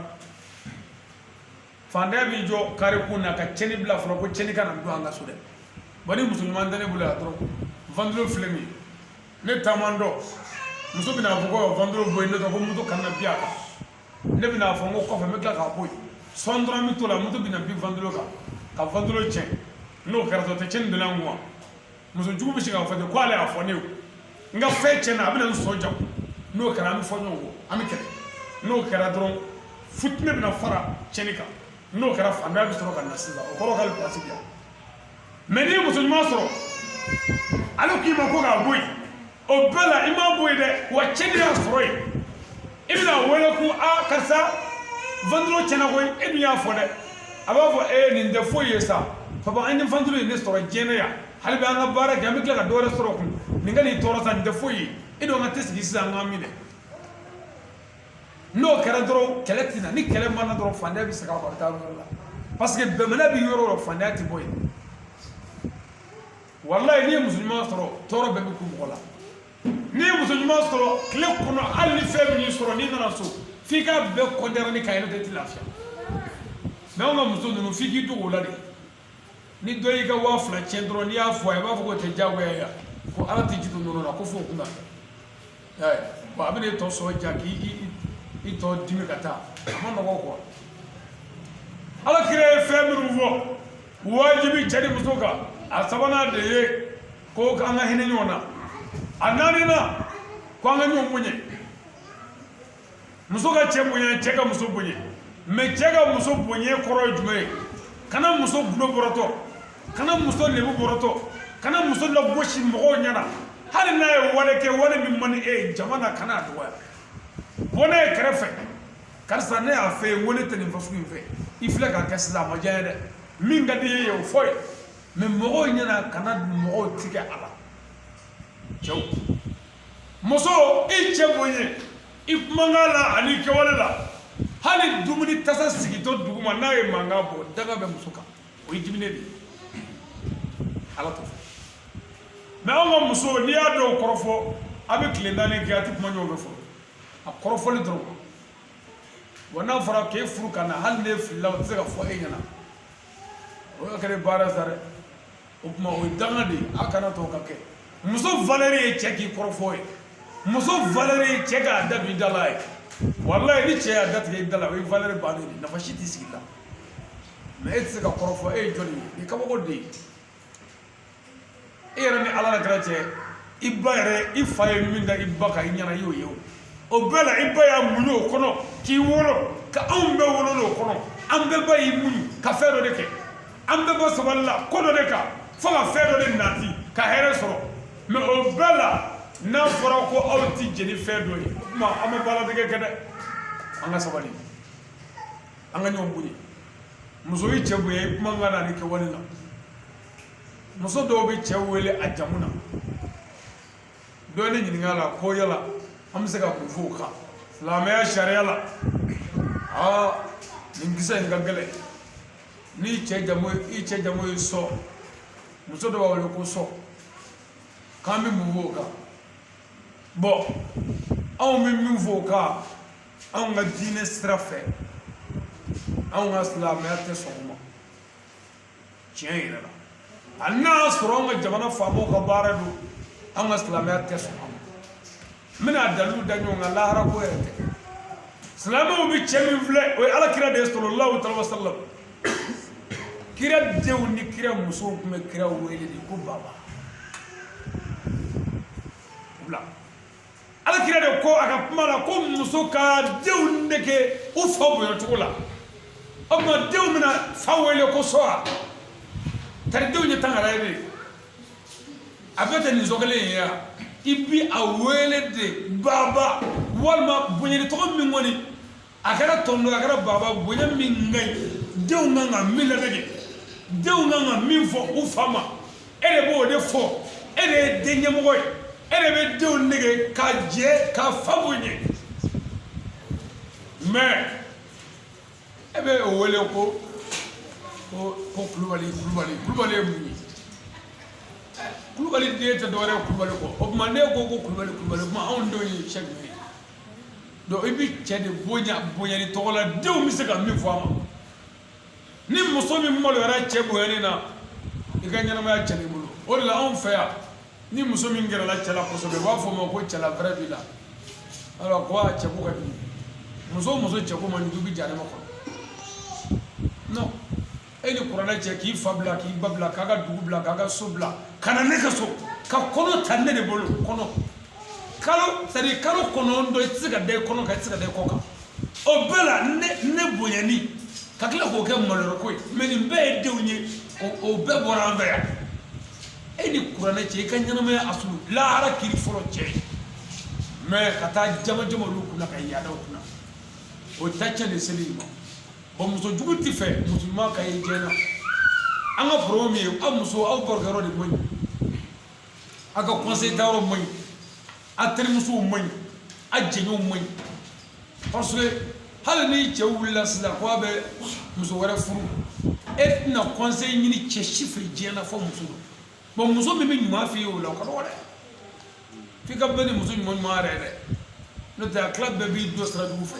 Speaker 2: Fantanya b'i jɔ kari kun na ka tiɲɛni bila fɔlɔ ko tiɲɛni ka na don an ka so dɛ. Bon, ni muso ɲuman tɛ ne bolo yan dɔrɔn, ventilo filɛ nin ye, ne taama dɔn, muso bɛna fɔ ko ventilo bɔ yen, ne ko moto kana bin a kan. Ne bɛna fɔ n ko kɔfɛ n bɛ tila k'a bɔ yen sɔn dɔrɔn, n bɛ t'o la, moto bɛna bin ventilo kan ka ventilo tiɲɛ. N'o kɛra dɔrɔn, tɛ tiɲɛni donna n kun wa? Muso jugu bɛ se k'a fɔ ten ko ale y'a fɔ ne ye, n ka fɛn tiɲɛna, a bɛna n sɔn jago. N'o kɛra, an bɛ fɔ ɲɔgɔn kɔ, an bɛ kɛlɛ. N'o kɛra dɔrɔn, futinɛ bɛna fara tiɲɛni kan. N'o kɛra, fantanya bɛ sɔrɔ ka na sisan, o kɔrɔ k'ale place bi yan. Mɛ n'i ye muso ɲuman sɔrɔ, ale k'i ma ko k'a bɔ yen, o bɛɛ la i m'a bɔ yen dɛ, wa tiɲɛni y'a sɔrɔ yen. I bɛna wele ko aa karisa, ventilo tiɲɛna koyi, e dun y'a fɔ dɛ. A b'a fɔ ee, nin tɛ foyi ye sa papa, an ye ventilo ye ne sɔrɔ diɲɛ na yan, hali bi an ka baara kɛ, an bɛ tila ka dɔ wɛrɛ sɔrɔ kun. Nin ka n'i tɔɔrɔ sa, nin tɛ foyi ye. E dun ka tɛ sigi sisan an k'an minɛ. N'o kɛra dɔrɔn, kɛlɛ tɛ na. Ni kɛlɛ ma na dɔrɔn, fantanya bɛ segin a kɔ, a bɛ taa yɔrɔ wɛrɛ la, parce que bɛnbaliya bɛ yɔrɔ o yɔrɔ, fantanya tɛ bɔ yen. Walayi, n'i ye muso ɲuman sɔrɔ, tɔɔrɔ bɛɛ bɛ kun mɔgɔ la. N'i ye muso ɲuman sɔrɔ tile kɔnɔ, hali ni fɛn min y'i sɔrɔ, n'i nana so, f'i k'a bɛɛ kɔndɛrɛ ka yɛlɛ, tɛ lafiya. Mɛ anw ka muso ninnu, f'i k'i dogo o la de. Ni dɔ y'i ka 2000 tiɲɛ dɔrɔn, n'i y'a fɔ a ye, i b'a fɔ k'o tɛ diyagoya ye, ko Ala tɛ ji to nɔnɔ la, ko f'o kun ka kɛ. Bon, a bɛna e tɔ sɔn ja k'i i tɔ dimi ka taa, a ma nɔgɔ quoi. Ala kira ye fɛn minnu fɔ wajibi cɛ ni muso kan, a sabanan de ye ko an ka hinɛ ɲɔgɔn na. A naaninan, ko an ka ɲɔgɔn bonya. Muso ka cɛ bonya, cɛ ka muso bonya. Mɛ cɛ ka muso bonya kɔrɔ ye jumɛn ye? Kana muso gundo bɔrɔtɔ, kana muso lebu bɔrɔtɔ, kana muso lagosi mɔgɔw ɲɛna. Hali n'a ye wale kɛ, wale min man di e ye jama na, kana a dɔgɔya. Bɔ n'a ye kɛrɛfɛ: karisa, ne y'a fɛ yen ko ne tɛ nin fasugu in fɛ, i filɛ k'a kɛ sisan, a ma diya n ye dɛ. Min ka di e ye, o fɔ ye. Mɛ mɔgɔw ɲɛna, kana mɔgɔw tigɛ a la. Cɛw, muso, i cɛ bonya i kumakan la ani kɛwale la. Hali dumuni tasa sigitɔ duguma, n'a ye mankan bɔ, danga bɛ muso kan, o ye diminen de ye. Ala t'o fɛ. Mɛ anw ka muso, n'i y'a dɔw kɔrɔfɔ, a bɛ tile 4 kɛ, a tɛ kuma ɲɔgɔn fɛ fɔlɔ, a kɔrɔfɔli dɔrɔn. Wa n'a fɔra k'e furu ka na, hali n'e filila, o tɛ se ka fɔ e ɲɛna. O y'a kɛra baara sa dɛ. O tuma, o ye danga de ye, a kana to o ka kɛ. Muso valeur ye cɛ k'i kɔrɔfɔ ye. Muso valeur ye cɛ k'a da don i da la ye. Walayi, ni cɛ y'a datigɛ i da la, o ye valeur bannen de, nafa si t'i sigi la. Mɛ e tɛ se ka kɔrɔfɔ, e ye jɔnni ye? Nin kabako de ye. E yɛrɛ ni Ala la kɛra cɛ, i ba yɛrɛ, i fa ye min da i ba kan i ɲɛna, i y'o ye. O bɛɛ la, i ba y'a muɲu o kɔnɔ k'i wolo, ka anw bɛɛ wolo o kɔnɔ. An bɛɛ ba y'i muɲu ka fɛn dɔ de kɛ. An bɛɛ ba sabali la ko dɔ de kan fo ka fɛn dɔ de nati ka hɛrɛ sɔrɔ. Mɛ o bɛɛ la, n'a fɔra ko aw ti jɛn ni fɛn dɔ ye, o tuma an ma baaratigɛ kɛ dɛ. An ka sabali, an ka ɲɔgɔn bonya. Muso, i cɛ bonya i kumakan na ani kɛwale la. Muso dɔw bɛ cɛ wele a jamu na. Dɔ ye ne ɲininka la ko yala an bɛ se ka mun fɔ o kan silamɛya sariya la? Aa, nin kisɛ in ka gɛlɛn. N'i cɛ jamu, i cɛ jamu ye Sɔ, muso dɔ b'a wele ko Sɔ, k'an bɛ mun fɔ o kan? Bɔn, anw bɛ min fɔ o kan, anw ka diinɛ sira fɛ, anw ka silamɛya tɛ sɔn o ma tiɲɛ yɛrɛ la. Hali n'a y'a sɔrɔ anw ka jamana faamaw ka baara don, anw ka silamɛya tɛ sɔn a ma. N bɛna dalilu da ɲɔgɔn kan. Lahara ko yɛrɛ tɛ. Silamɛw bɛ cɛ min filɛ, o ye Ala kira de ye, sallallahu alaihi wa sallam. Kira denw ni kira musow tun bɛ kira wele de ko baba. Bila Ala kira de ko a ka kuma la ko muso ka denw nege u fa bonya cogo la. O tuma denw bɛna fa wele ko sɔwa tari denw ye tangara ye de, a bɛɛ tɛ nin so kelen ye ya. I bi a wele de baba walima bonyali tɔgɔ min kɔni a kɛra tɔntɔn, a kɛra baba, bonya min ka ɲi, denw kan ka min ladege, denw kan ka min fɔ u fa ma, e de b'o de fɔ. E de ye den ɲɛmɔgɔ ye, e de bɛ denw nege ka jɛ ka fa bonya. Mais e bɛ o wele ko Kulubali. Kulubali, Kulubali ye mun ye? Kulubali den tɛ dɔwɛrɛ ye Kulubali kɔ. O tuma ne ko Kulubali, Kulubali, o tuma anw denw ye cɛ jumɛn ye? Donc i bɛ cɛ de bonya bonyali tɔgɔ la, denw bɛ se ka min fɔ a ma. Ni muso min maloyara cɛ bonyani na, i ka ɲɛnamaya cɛn'i bolo. O de la anw fɛ yan, ni muso min gɛrɛla cɛ la kosɛbɛ, u b'a fɔ o ma ko cɛla fɛrɛ b'i la. Alors ko a cɛ ko ka jugu. Muso o muso cɛ ko man jugu, i bɛ jahanama kɔnɔ. Non, e ni kuranɛ cɛ, k'i fa bila, k'i ba bila, k'a ka dugu bila, k'a ka so bila, ka na ne ka so ka kɔnɔ ta ne de bolo. Kɔnɔ kalo, c'est à dire kalo 9, i tɛ se ka da i kɔnɔ kan, i tɛ se ka da i kɔ kan. O bɛɛ la ne bonyani ka tila k'o kɛ maloyɔrɔ ko ye. Mais nin bɛɛ ye denw ye, o bɛɛ bɔra an fɛ yan. E ni kuranɛ cɛ, i ka ɲɛnamaya asulu lahara kiri fɔlɔ cɛ ye. Mais ka taa jama jama olu kunna ka yaada u kunna, o ta cɛn de seli ma. Bon, muso jugu tɛ fɛ muso ɲuman ka ye diɲɛ na. An ka problème min ye, aw muso, aw barokɛyɔrɔ de man ɲi, aw ka conseil tayɔrɔ man ɲi, aw terimusow man ɲi, aw jɛɲɔgɔnw man ɲi. Parce que hali ni cɛ wulila sisan ko a bɛ muso wɛrɛ furu, e tɛna conseil ɲini cɛ si fɛ diɲɛ na fɔ muso don. Bon, muso min bɛ ɲuman f'i ye o la, o ka dɔgɔ dɛ. F'i ka bɛn ni muso ɲuman ɲuman yɛrɛ ye dɛ, n'o tɛ a tila bɛɛ b'i don sira jugu fɛ.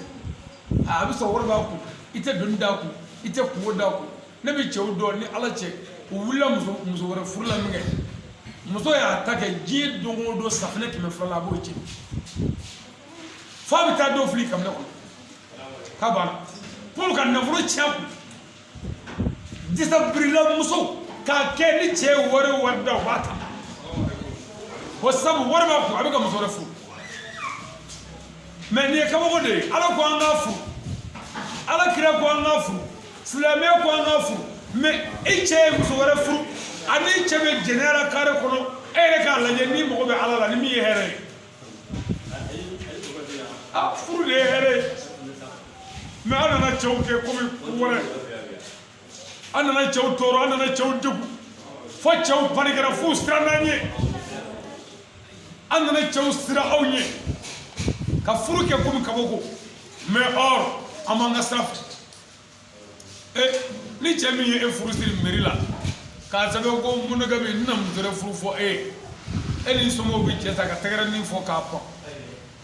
Speaker 2: A bɛ sɔrɔ wari b'a kun, i tɛ doni d'a kun, i tɛ kungo d'a kun. Ne bɛ cɛw dɔn ni Ala cɛ, u wulila muso wɛrɛ furu la min kɛ, muso y'a ta kɛ diɲɛ don o don safinɛ 200 la, a b'o cɛ f'a bɛ taa dɔw fili kabinɛ kɔnɔ k'a banna pour ka nafolo tiɲɛ kun. Disabirila muso k'a kɛ ni cɛ ye wari o wari da, o b'a ta o sabu wari b'a kun, a bɛ ka muso wɛrɛ furu. Mais nin ye kabako de ye. Ala ko an k'a furu, Ala kira ko an k'a furu, silamɛya ko an k'a furu. Mais i cɛ ye muso wɛrɛ furu, ani i cɛ bɛ jɛnɛya la kare kɔnɔ, e yɛrɛ k'a lajɛ n'i mago bɛ Ala la ni min ye hɛrɛ ye. A furu de ye hɛrɛ ye. Mais an nana cɛw kɛ komi ko wɛrɛ, an nana cɛw tɔɔrɔ, an nana cɛw degun fo cɛw panikɛra, f'u siranna an ɲɛ. An nana cɛw sira aw ɲɛ ka furu kɛ komi kabako. Mais or an b'an ka sira fɛ. E ni cɛ min ye e furu siri mairie la k'a sɛbɛn ko monogamie, n tɛna muso wɛrɛ furu fɔ e ye, e ni somɔgɔw bɛ cɛ ta ka tɛgɛrɛ nin fɔ k'a ban,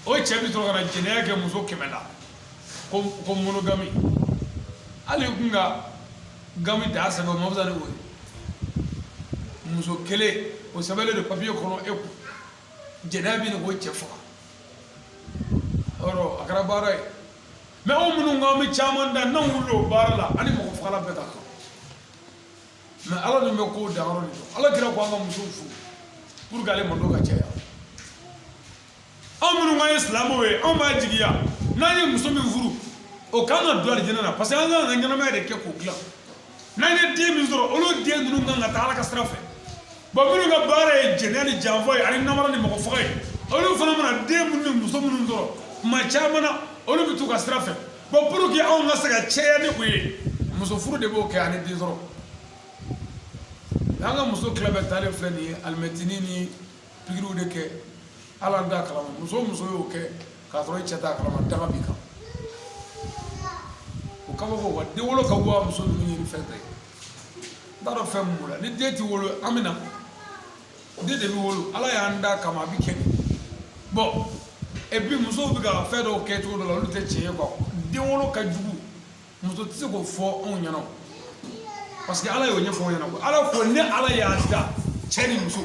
Speaker 2: o cɛ bɛ sɔrɔ ka na jɛnɛya kɛ muso 100 la ko monogamie. Hali i kun ka gami da sɛbɛn, o ma fisa ni o ye. Muso kelen o sɛbɛnlen don papiye kɔnɔ e kun, jɛnɛya bɛ nin k'o cɛ faga. Yɔrɔ a kɛra baara ye. Mais anw minnu ko an bɛ caman da, n'anw wulila o baara la, ani mɔgɔ fagala bɛɛ ka kan. Mais Ala dun bɛ kow danyɔrɔ de dɔn. Ala kira ko an ka musow furu pour que ale mando ka caya. Anw minnu k'an ye silamɛw ye, anw b'a jigiya n'an ye muso min furu, o kan ka don alijinɛ na, parce que an kan ka ɲɛnamaya de kɛ k'o dilan. N'an ye den min sɔrɔ, olu den ninnu kan ka taa Ala ka sira fɛ. Bon, minnu ka baara ye jɛnɛya ni janfa ye ani namara ni mɔgɔ faga ye, olu fana mana den minnu ni muso minnu sɔrɔ, kuma caman na olu bɛ t'u ka sira fɛ. Bon, pour que anw ka se ka caya ni o ye, muso furu de b'o kɛ ani den sɔrɔ. An ka muso tila bɛɛ taalen filɛ nin ye, alimɛtinin ni pikiriw de kɛ. Hali an t'a kalama. Muso o muso y'o kɛ k'a sɔrɔ i cɛ t'a kalama, danga b'i kan. O kabako wa den wolo ka bɔ a muso ninnu ye ni fɛn tɛ ye. N t'a dɔn fɛn min b'o la. Ni den tɛ wolo, an bɛ na den de bɛ wolo. Ala y'an da kama, a bɛ kɛ bon. Et puis musow bɛ ka fɛn dɔw kɛ cogo dɔ la, olu tɛ tiɲɛ ye quoi. Den wolo ka jugu, muso tɛ se k'o fɔ anw ɲɛna, parce que Ala y'o ɲɛfɔ anw ɲɛna. Ala ko ne Ala y'a da cɛ ni muso,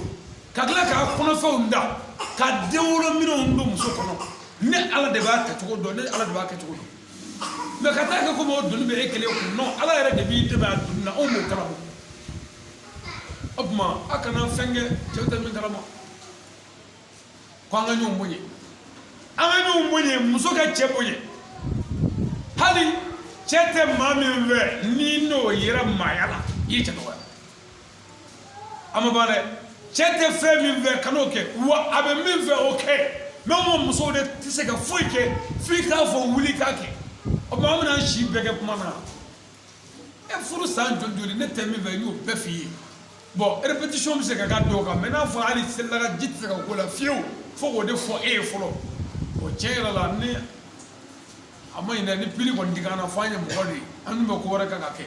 Speaker 2: ka tila k'a kɔnɔfɛnw da, ka den wolo minɛnw don muso kɔnɔ. Ne Ala de b'a kɛcogo dɔn, ne Ala de b'a kɛcogo dɔn. Mais ka taa kɛ komi o doni bɛ e kelen kun, non, Ala yɛrɛ de b'i dɛmɛ a doni na, anw b'o kalama. O tuma a kana fɛn kɛ cɛw tɛ min kalama, ko an ka ɲɔgɔn bonya, an ka ɲɔgɔn bonya, muso ka cɛ bonya. Hali cɛ tɛ maa min fɛ, n'i n'o yera maaya la, i ye cɛ dɔgɔya. A ma ban dɛ, cɛ tɛ fɛn min fɛ, kan'o kɛ, wa a bɛ min fɛ, o kɛ. Mɛ anw ka musow de tɛ se ka foyi kɛ f'i k'a fɔ wuli k'a kɛ. O tuma an bɛna an si bɛɛ kɛ kuma na. E furu san joli joli, ne tɛ min fɛ, n y'o bɛɛ f'i ye. Bon, répétition bɛ se ka k'a dɔw kan, mɛ n'a fɔra hali selidaga ji tɛ se ka k'o la fiyewu, fo k'o de fɔ e ye fɔlɔ. O tiɲɛ yɛrɛ la, ni a ma ɲi dɛ, ni pili kɔni dig'an na, fo an ye mɔgɔ de ye, an dun bɛ ko wɛrɛ kan ka kɛ,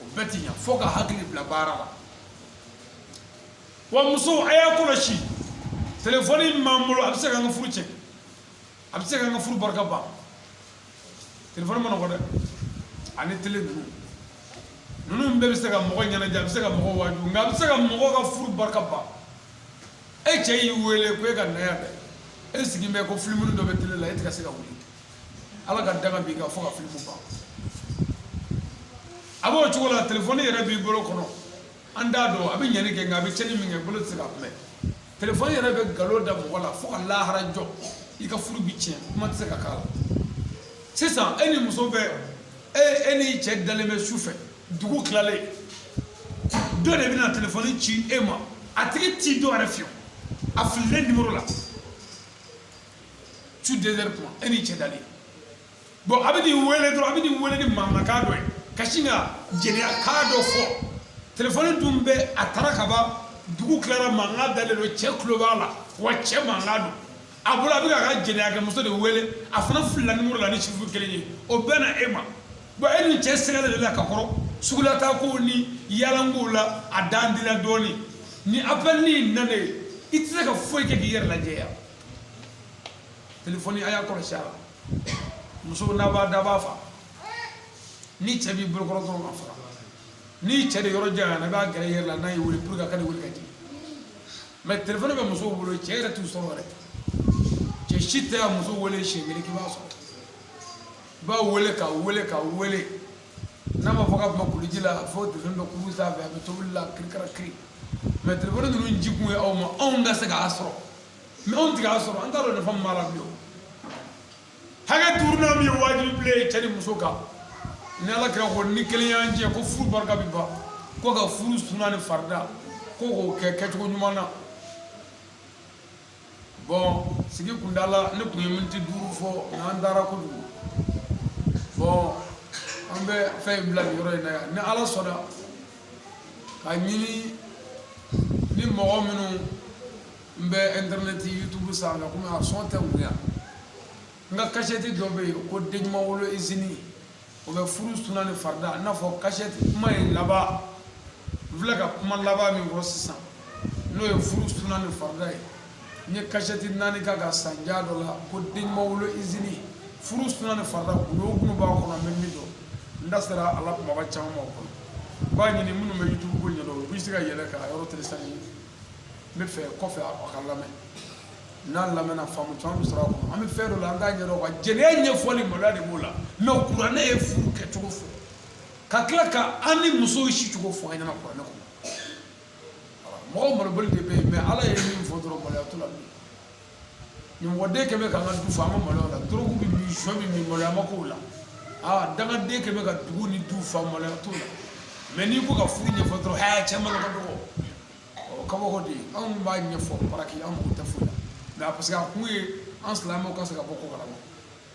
Speaker 2: o bɛɛ ti ɲa, fo ka hakili bila baara la. Wa musow, a y'a kɔlɔsi, telefɔni min b'an bolo, a bɛ se k'an ka furu tiɲɛ, a bɛ se k'an ka furu barika ban. Telefɔni ma nɔgɔ dɛ, ani tele ninnu bɛɛ bɛ se ka mɔgɔ ɲɛnajɛ, a bɛ se ka mɔgɔ waaju, nka a bɛ se ka mɔgɔ ka furu barika ban. E cɛ y'i wele ko e ka na yan dɛ, e sigi bɛ ko filimu dɔ bɛ tele la, e tɛ ka se ka wuli, Ala ka danga b'i kan fo ka filimu ban. A b'o cogo la, telefɔni yɛrɛ b'i bolo kɔnɔ, an t'a dɔn a bɛ ɲɛni kɛ, nka a bɛ tiɲɛni min kɛ, bolo tɛ se ka kunbɛn. Telefɔni yɛrɛ bɛ nkalon da mɔgɔ la fo ka lahara jɔ, i ka furu bi tiɲɛ, kuma tɛ se ka k'a la. Sisan e ni muso bɛ, e ni cɛ dalen bɛ su fɛ, dugu tilalen, dɔ de bɛna telefɔni ci e ma, a tigi t'i dɔn yɛrɛ fiyewu, a fililen nimoro la, su 2 heures kuma, e ni cɛ dalen. Bon, a bɛ n'i wele dɔrɔn, a bɛ n'i wele ni mankankan dɔ ye, ka sin ka jɛnɛya kan dɔ fɔ. Telefɔni dun bɛ a taara ka ban, dugu tilara, mankan dalen don, cɛ tulo b'a la, wa cɛ mankan don a bolo, a bɛ k'a ka jɛnɛya kɛ muso de wele, a fana filila nimoro la ni chiffre kelen ye, o bɛɛ na e ma. Bon, e ni cɛ sɛgɛlen de la ka kɔrɔ sugulatakow ni yaalankow la, a dan dila dɔɔnin, ni appel ni nanen, i tɛ se ka foyi kɛ k'i yɛrɛ lajɛya. Telefɔni, a y'a kɔlɔsi a la. Muso n'a b'a da b'a fa, ni cɛ b'i bolokɔrɔ dɔrɔn ka faga, ni cɛ de yɔrɔ janyana, i b'a gɛrɛ i yɛrɛ la, n'a y'i wele pour que a ka n'i wele ka jigin. Mais telefɔni bɛ musow bolo, cɛ yɛrɛ t'u sɔrɔ yɛrɛ. Cɛ si tɛ a muso wele siɲɛ kelen k'i b'a sɔrɔ. I b'a wele ka wele ka wele, n'a ma fɔ k'a bɛ kuluji la, fo telefɔni bɛ kuru sanfɛ, a bɛ tobili la, kirikara kiri. Mais telefɔni ninnu ji kun ye aw ma, anw ka se k'a sɔrɔ, mais anw tɛ k'a sɔrɔ, an t'a dɔn nafa min b'a la bilen. Hakɛ duurunan min ye wajibi bilen ye cɛ ni muso kan, ni Ala kira ko ni kelen y'an jɛ ko furu barika bɛ ban, ko ka furu suna ni farida, ko k'o kɛ kɛcogo ɲuman na. Bon, sigi kunda la, ne tun ye miniti 5 fɔ, nka an taara kojugu. Bon, an bɛ fɛn in bila nin yɔrɔ in na yan. Ni Ala sɔnna, ka ɲini ni mɔgɔ minnu n bɛ internet YouTube sanfɛ, komi a sɔn tɛ n yan, n ka kasɛti dɔ bɛ yen ko den ɲuman wolo izini, o bɛ furu suna ni farida. I n'a fɔ kasɛti kuma in laban, n filɛ ka kuma laban min fɔ sisan, n'o ye furu suna ni farida ye. N ye kasɛti 4 k'a ka sanja dɔ la ko den ɲuman wolo izini, furu suna ni farida, gundo o gundo b'a kɔnɔ, n bɛ min dɔn, n da sera a la kumaba caman ma o kɔnɔ. N b'a ɲini minnu bɛ YouTube ko ɲɛdɔn, u bɛ se ka yɛlɛ ka yɔrɔ télécharger. N bɛ fɛ kɔfɛ a ka lamɛn, n'a lamɛnna, faamu caman bɛ sɔrɔ a kɔnɔ. An bɛ fɛn dɔ la, an t'a ɲɛdɔn, wa jɛnɛya ɲɛfɔli maloya de b'o la. Mais kuranɛ ye furu kɛcogo fɔ, ka tila ka an ni musow si cogo fɔ an ɲɛna kuranɛ kɔnɔ. Mɔgɔw malobali de bɛ yen, mais Ala ye min fɔ dɔrɔn, maloya t'o la bilen. Ɲɛmɔgɔden kɛmɛ k'an ka du fa, an ma maloya o la. Dɔrɔgu bɛ min, sɔ bɛ min, maloya ma k'o la. Aa, dangaden kɛmɛ ka dugu ni du fa, maloya t'o la. Mais n'i ko ka furu ɲɛfɔ dɔrɔn, hɛ, cɛ malo ka dɔgɔ, o kabako de ye. Anw b'a ɲɛfɔ paraki, an mago tɛ foyi la, mais parce que a kun ye an silamɛw ka se ka bɔ ko kalama.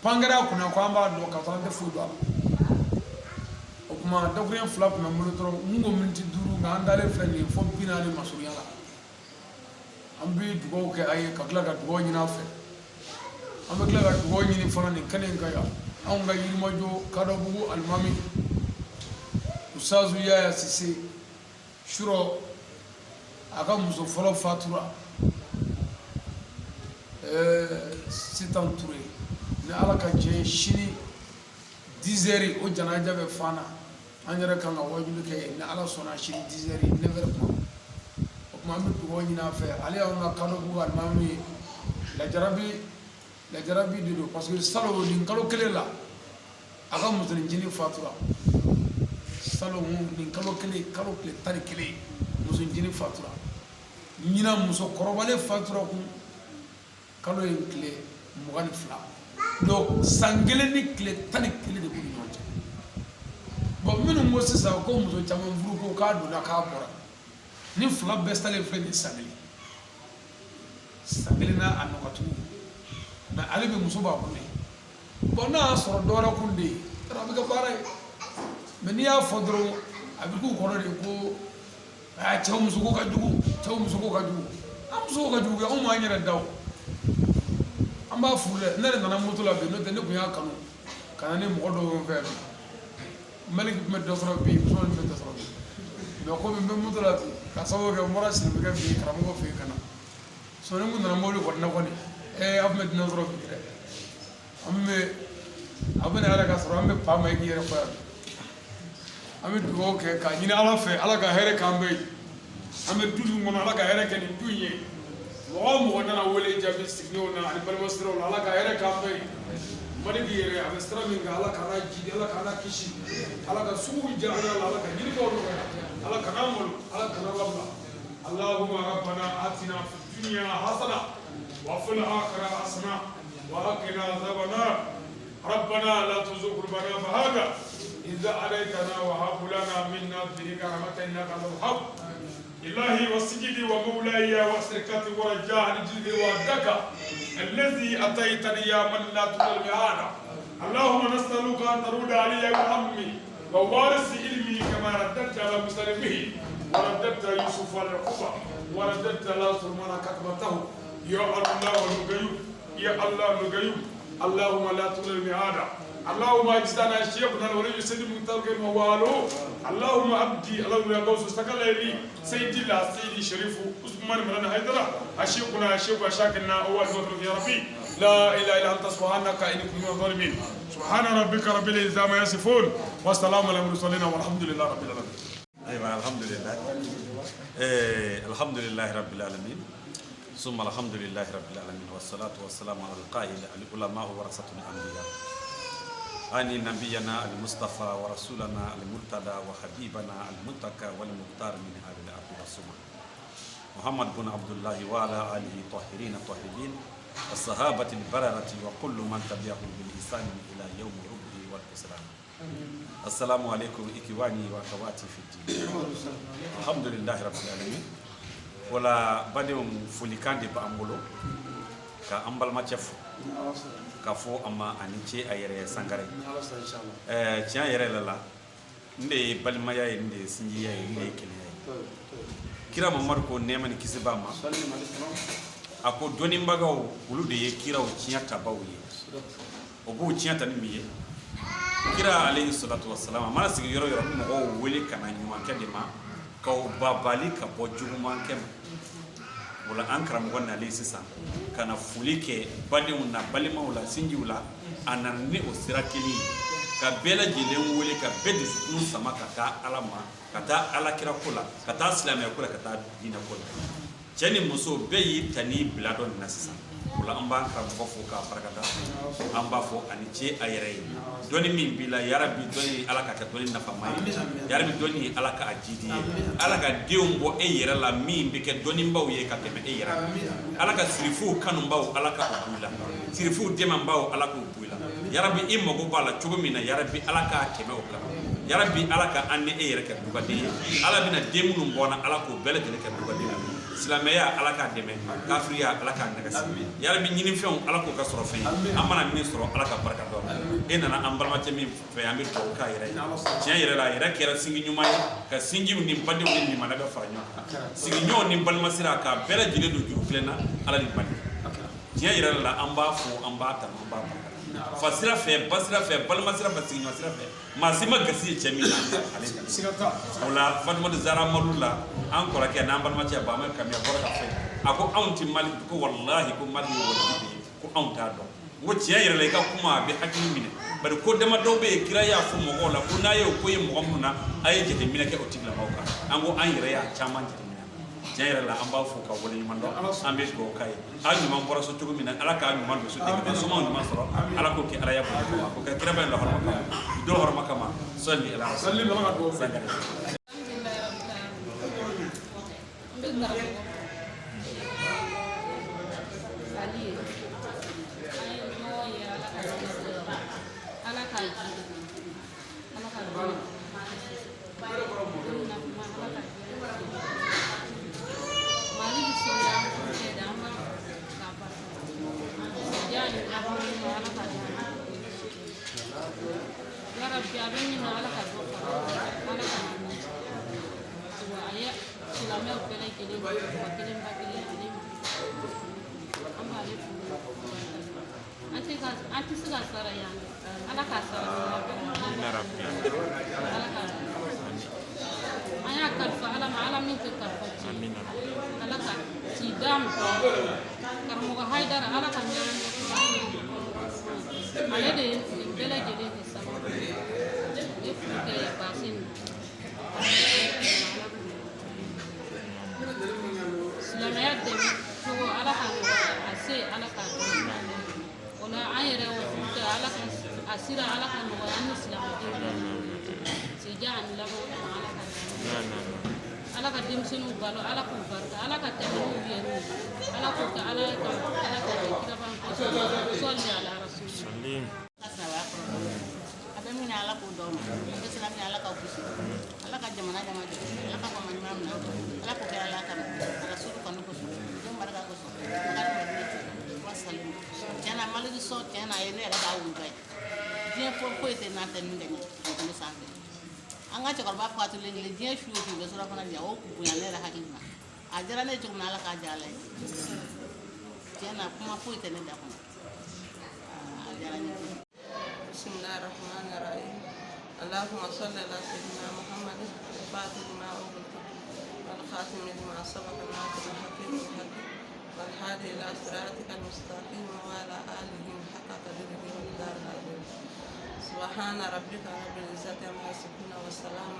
Speaker 2: Pan kɛra a kunna ko an b'a dɔn, k'a sɔrɔ an tɛ foyi dɔn a la. O tuma dakuruɲɛ 2 tun bɛ n bolo dɔrɔn, n ko miniti 5, nka an dalen filɛ nin ye fo 40 masurunya la. An bɛ dugawu kɛ a ye, ka tila ka dugawu ɲini a fɛ. An bɛ tila ka dugawu ɲini fana nin kɛnɛ in kan yan, anw ka Yirimajɔ Kadɔbugu alimami Usazu Yaya Sise, surɔ a ka muso fɔlɔ fatura, Sitan Ture. Ni Ala ka jɛ ye, sini 10 heures o janaja bɛ Fana, an yɛrɛ kan ka wajuli kɛ yen, ni Ala sɔnna, sini 10 heures, 9 heures kuma. O tuma an bɛ dugawu ɲini a fɛ, ale y'anw ka Kadɔbugu alimami ye. Lajarabi, lajarabi de don, parce que salon nin kalo kelen la A ka musoninjinin fatura salon, nin kalo kelen, kalo tile 11, musoninjinin fatura. Ɲinan muso kɔrɔbalen fatura kun kalo in tile 22. Donc san kelen ni tile 11 de b'u ni ɲɔgɔn cɛ. Bon, minnu ko sisan ko muso caman furu ko k'a donna k'a bɔra, ni fila bɛɛ salen filɛ nin san kelen, san kelen n'a a nɔgɔtugu, mais ale bɛ muso b'a bolo yen. Bon, n'a y'a sɔrɔ dɔwɛrɛ kun de ye, a bɛ kɛ baara ye. Mais n'i y'a fɔ dɔrɔn, a bɛ k'u kɔnɔ de ko aa, cɛw musoko ka jugu, cɛw musoko ka jugu. An musow ka jugu, anw m'an yɛrɛ da o, an b'a furu dɛ. Ne yɛrɛ nana moto la bi, n'o tɛ ne tun y'a kanu ka na ni mɔgɔ dɔw fɛ bi. Maliki tun bɛ dɔ sɔrɔ bi, muso tun bɛ dɔ sɔrɔ bi, mais komi n bɛ moto la bi, ka sababu kɛ n bɔra Sirifukɛ fɛ yen, karamɔgɔ fɛ yen ka na sɔni, n kun nana mobili kɔni na kɔni, aw tun bɛ dunan sɔrɔ bi dɛ. An bɛ a bɛ na yɛrɛ ka sɔrɔ an bɛ pa ma i k'i yɛrɛ fɔ yan bi. An bɛ dugawu kɛ k'a ɲini Ala fɛ, Ala ka hɛrɛ k'an bɛɛ ye. An bɛ du min kɔnɔ, Ala ka hɛrɛ kɛ nin du in ye. Mɔgɔ o mɔgɔ nana wele jaabi sigiɲɔgɔnw na ani balimasiraw la, Ala ka hɛrɛ k'an bɛɛ ye. Maliki yɛrɛ, a bɛ sira min kan, Ala k'an jidi, Ala k'an kisi, Ala ka suguw diya an la, Ala ka ɲinikaw nɔgɔya, Ala kana malo, Ala kana labila. Allahumma rabbana atina fid dunya hasana wa fil akhirati hasana wa qina azaban nar. Rabbana la tuzigh qulubana ba'da idh hadaytana wa hab lana min ladunka rahmatan innaka antal wahhab. إلهي وسيدي ومولاي وسركتي ورجاء الجد وعدك الذي أتيتني يا من لا تضل الميعاد. اللهم نسألك أن ترد علي وعمي ووارث علمي كما رددت على مسلمه، ورددت يوسف على القبة، ورددت على سليمان كتبته. يا الله الغيوب، يا الله الغيوب، اللهم لا تضل الميعاد. اللهم اجزنا شيخنا الولي سيد المتقين ووالو. اللهم ابدي اللهم يا غوث استقلالي سيدي الله سيدي شريف عثمان من حيدر الشيخنا الشيخ شاكرنا اول يا ربي. لا اله الا انت، سبحانك اني كنت من الظالمين. سبحان ربك رب العزه عما يصفون، والسلام على المرسلين، والحمد لله رب العالمين.
Speaker 3: أيوة، الحمد لله إيه، الحمد لله رب العالمين، ثم الحمد لله رب العالمين، والصلاة والسلام على القائل العلماء ورثة الأنبياء، أني نبينا المصطفى ورسولنا المرتضى وحبيبنا المنتقى والمختار من أهل الأرض والسماء، محمد بن عبد الله، وعلى آله الطاهرين الطيبين والصحابة البررة وكل من تبعهم بالإحسان إلى يوم ربه والسلام. السلام عليكم إخواني وأخواتي في الدين. الحمد لله رب العالمين. Wala badenw, folikan de b'an bolo ka an balimacɛ fo, k'a fɔ a ma ani ce a yɛrɛ Sangare. Tiɲɛ yɛrɛ la la, n de ye balimaya ye, n de ye sinjiya ye, n de ye kelenya ye. Kira Mamadu ko, nɛɛma ni kisi b'a ma, a ko dɔnnibagaw, olu de ye kiraw tiɲɛ tabaw ye. O b'u tiɲɛ ta ni min ye, kira alayhi salatu wasalam, a mana sigi yɔrɔ yɔrɔ, bɛ mɔgɔw wele ka na ɲumankɛ de ma, k'aw babali ka bɔ jugumankɛ ma. O la, an karamɔgɔ nalen sisan ka na foli kɛ badenw na, balimaw la, sinjiw la, a nana ni o sira kelen ye ka bɛɛ lajɛlen wele, ka bɛɛ dusukun sama ka taa Ala ma, ka taa Ala kira ko la, ka taa silamɛya ko la, ka taa diinɛ ko la. Cɛ ni muso bɛɛ y'i ta n'i bila dɔ nin na sisan. O la, an b'an karamɔgɔ fo k'a barikada. An b'a fɔ ani ce a yɛrɛ ye. Dɔnni min b'i la, yarabi dɔnni, Ala ka kɛ dɔnni nafama ye. Yarabi dɔnni, Ala k'a jidi ye. Ala ka denw bɔ e yɛrɛ la min bɛ kɛ dɔnnibaw ye ka tɛmɛ e yɛrɛ kan. Ala ka sirifuw kanubaw, Ala ka o b'u la, sirifuw dɛmɛbaw, Ala k'o b'u la. Yarabi, i mago b'a la cogo min na, yarabi Ala k'a tɛmɛ o kan. Yarabi, Ala ka an ni e yɛrɛ kɛ dugaden ye. Ala bɛna den minnu bɔ na, Ala k'o bɛɛ lajɛlen kɛ dugaden ye. Silamɛya, Ala k'a dɛmɛ. Kafiriya, Ala k'a nɛgɛsi. Yarabi, ɲinifɛnw, Ala k'o ka sɔrɔ fɛn ye. An mana min sɔrɔ, Ala ka barika dɔn. E nana an balimacɛ min fɛ, an bɛ dugawu k'a yɛrɛ ye. Tiɲɛ yɛrɛ la, a yɛrɛ kɛra sinji ɲuman ye ka sinjiw ni badenw ni limana bɛɛ fara ɲɔgɔn kan, sigiɲɔgɔnw ni balimasira, k'a bɛɛ lajɛlen don juru kelen na. Ala ni bali, tiɲɛ yɛrɛ la, an b'a fo, an b'a tanu, an b'a barika. Fa sira fɛ, ba sira fɛ, balima sira fɛ, sigiɲɔgɔn sira fɛ, maa si ma gasi ye cɛ min na, ale. O la, Fatumata Zara Madu la, an kɔrɔkɛ n'an balimacɛ Bama Kamiya bɔra ka fɛ, a ko anw tɛ Mali ko, walahi ko Mali ye waliju de ye, ko anw t'a dɔn. N ko tiɲɛ yɛrɛ la, i ka kuma a bɛ hakili minɛ, bari ko damadɔ bɛ yen, kira y'a fɔ mɔgɔw la ko n'a ye o ko ye mɔgɔ minnu na, a ye jateminɛ kɛ o tigilamɔgɔw kan. An ko an yɛrɛ y'a caman jateminɛ. Tiɲɛ yɛrɛ la, an b'a fo ka waleɲuman dɔn, an bɛ dugawu k'a ye. An ɲuman bɔra so cogo min na, Ala k'a ɲuman don so ten, somaw ɲuman sɔrɔ. Ala k'o kɛ Ala ya bonya kama, k'o kɛ kiraba in lahɔrɔma kama, don hɔrɔma kama. Sɔli ala sangare.
Speaker 4: N bɛ karamɔgɔ Ali ye, an ye ɲɔgɔn ye. Ala ka Ala k'a jigi, Ala ka dɔn Ala ka Mali bɛ sɔrɔ an cɛ de, an b'a k'a barika diya ni laban. Ala ka d'an ma yarabi. A bɛ min na, Ala ka dɔ fara, Ala ka na min wa a ye silamɛw bɛɛ lajɛlen ba kelen ba kelen ale ma. An b'ale fo, an tɛ ka an tɛ se ka sara yan dɛ. Ala k'a sara, Ala ka an y'a kalifa Ala ma, Ala min tɛ kalifa ci, Ala ka ci d'a ma. Karamɔgɔ Hayidara, Ala ka ɲɛnamaya, ale de ye nin bɛɛ lajɛlen kɛ sababu ye. U ye furu kɛ baasi nin silamɛya dɛmɛ cogo, Ala ka nɔgɔya a se, Ala k'a dɔn o la. An yɛrɛ o furu kɛ, Ala ka a sira, Ala ka nɔgɔya an ni silamɛdenw bɛɛ sija ani laban ma. Ala ka Ala ka denmisɛnninw balo, Ala k'u barika, Ala ka tɛmɛ n'u yɛrɛw ye, Ala k'o kɛ Ala ye kama, Ala k'o kɛ kiraba kosɔn. Sɔli ala rasuli.
Speaker 5: A bɛ min na, Ala k'o d'aw ma. A bɛ sira min na, Ala k'aw kisi. Ala ka jamana jama jɔ, Ala ka fama ɲuman minɛ, Ala k'o kɛ Ala kama, ala suru kanu kosɔn, den barika kosɔn, ala ka madina ci wa salimu. Tiɲɛ na, Maliki sɔn, tiɲɛ na, a ye ne yɛrɛ k'a wuluba ye. Diɲɛ foyi foyi tɛ n'a tɛ min kɛ ɲɛ dugukolo sanfɛ. An ka cɛkɔrɔba fatulen kelen, diɲɛ su o su u bɛ surafana di yan, o bonya ne yɛrɛ hakili ma. A diyara ne ye cogo min na, Ala k'a diya Ala ye. Tiɲɛ na, kuma foyi tɛ ne da kɔnɔ, a diyara n ye kojugu.
Speaker 6: بسم الله الرحمن الرحيم. اللهم صل على سيدنا محمد الفاتح لما أغلق والخاتم لما سبق الناصر الحق بالحق والهادي إلى صراطك المستقيم وعلى آله حق قدره ومقداره العظيم. سبحان ربك رب العزة عما يصفون والسلام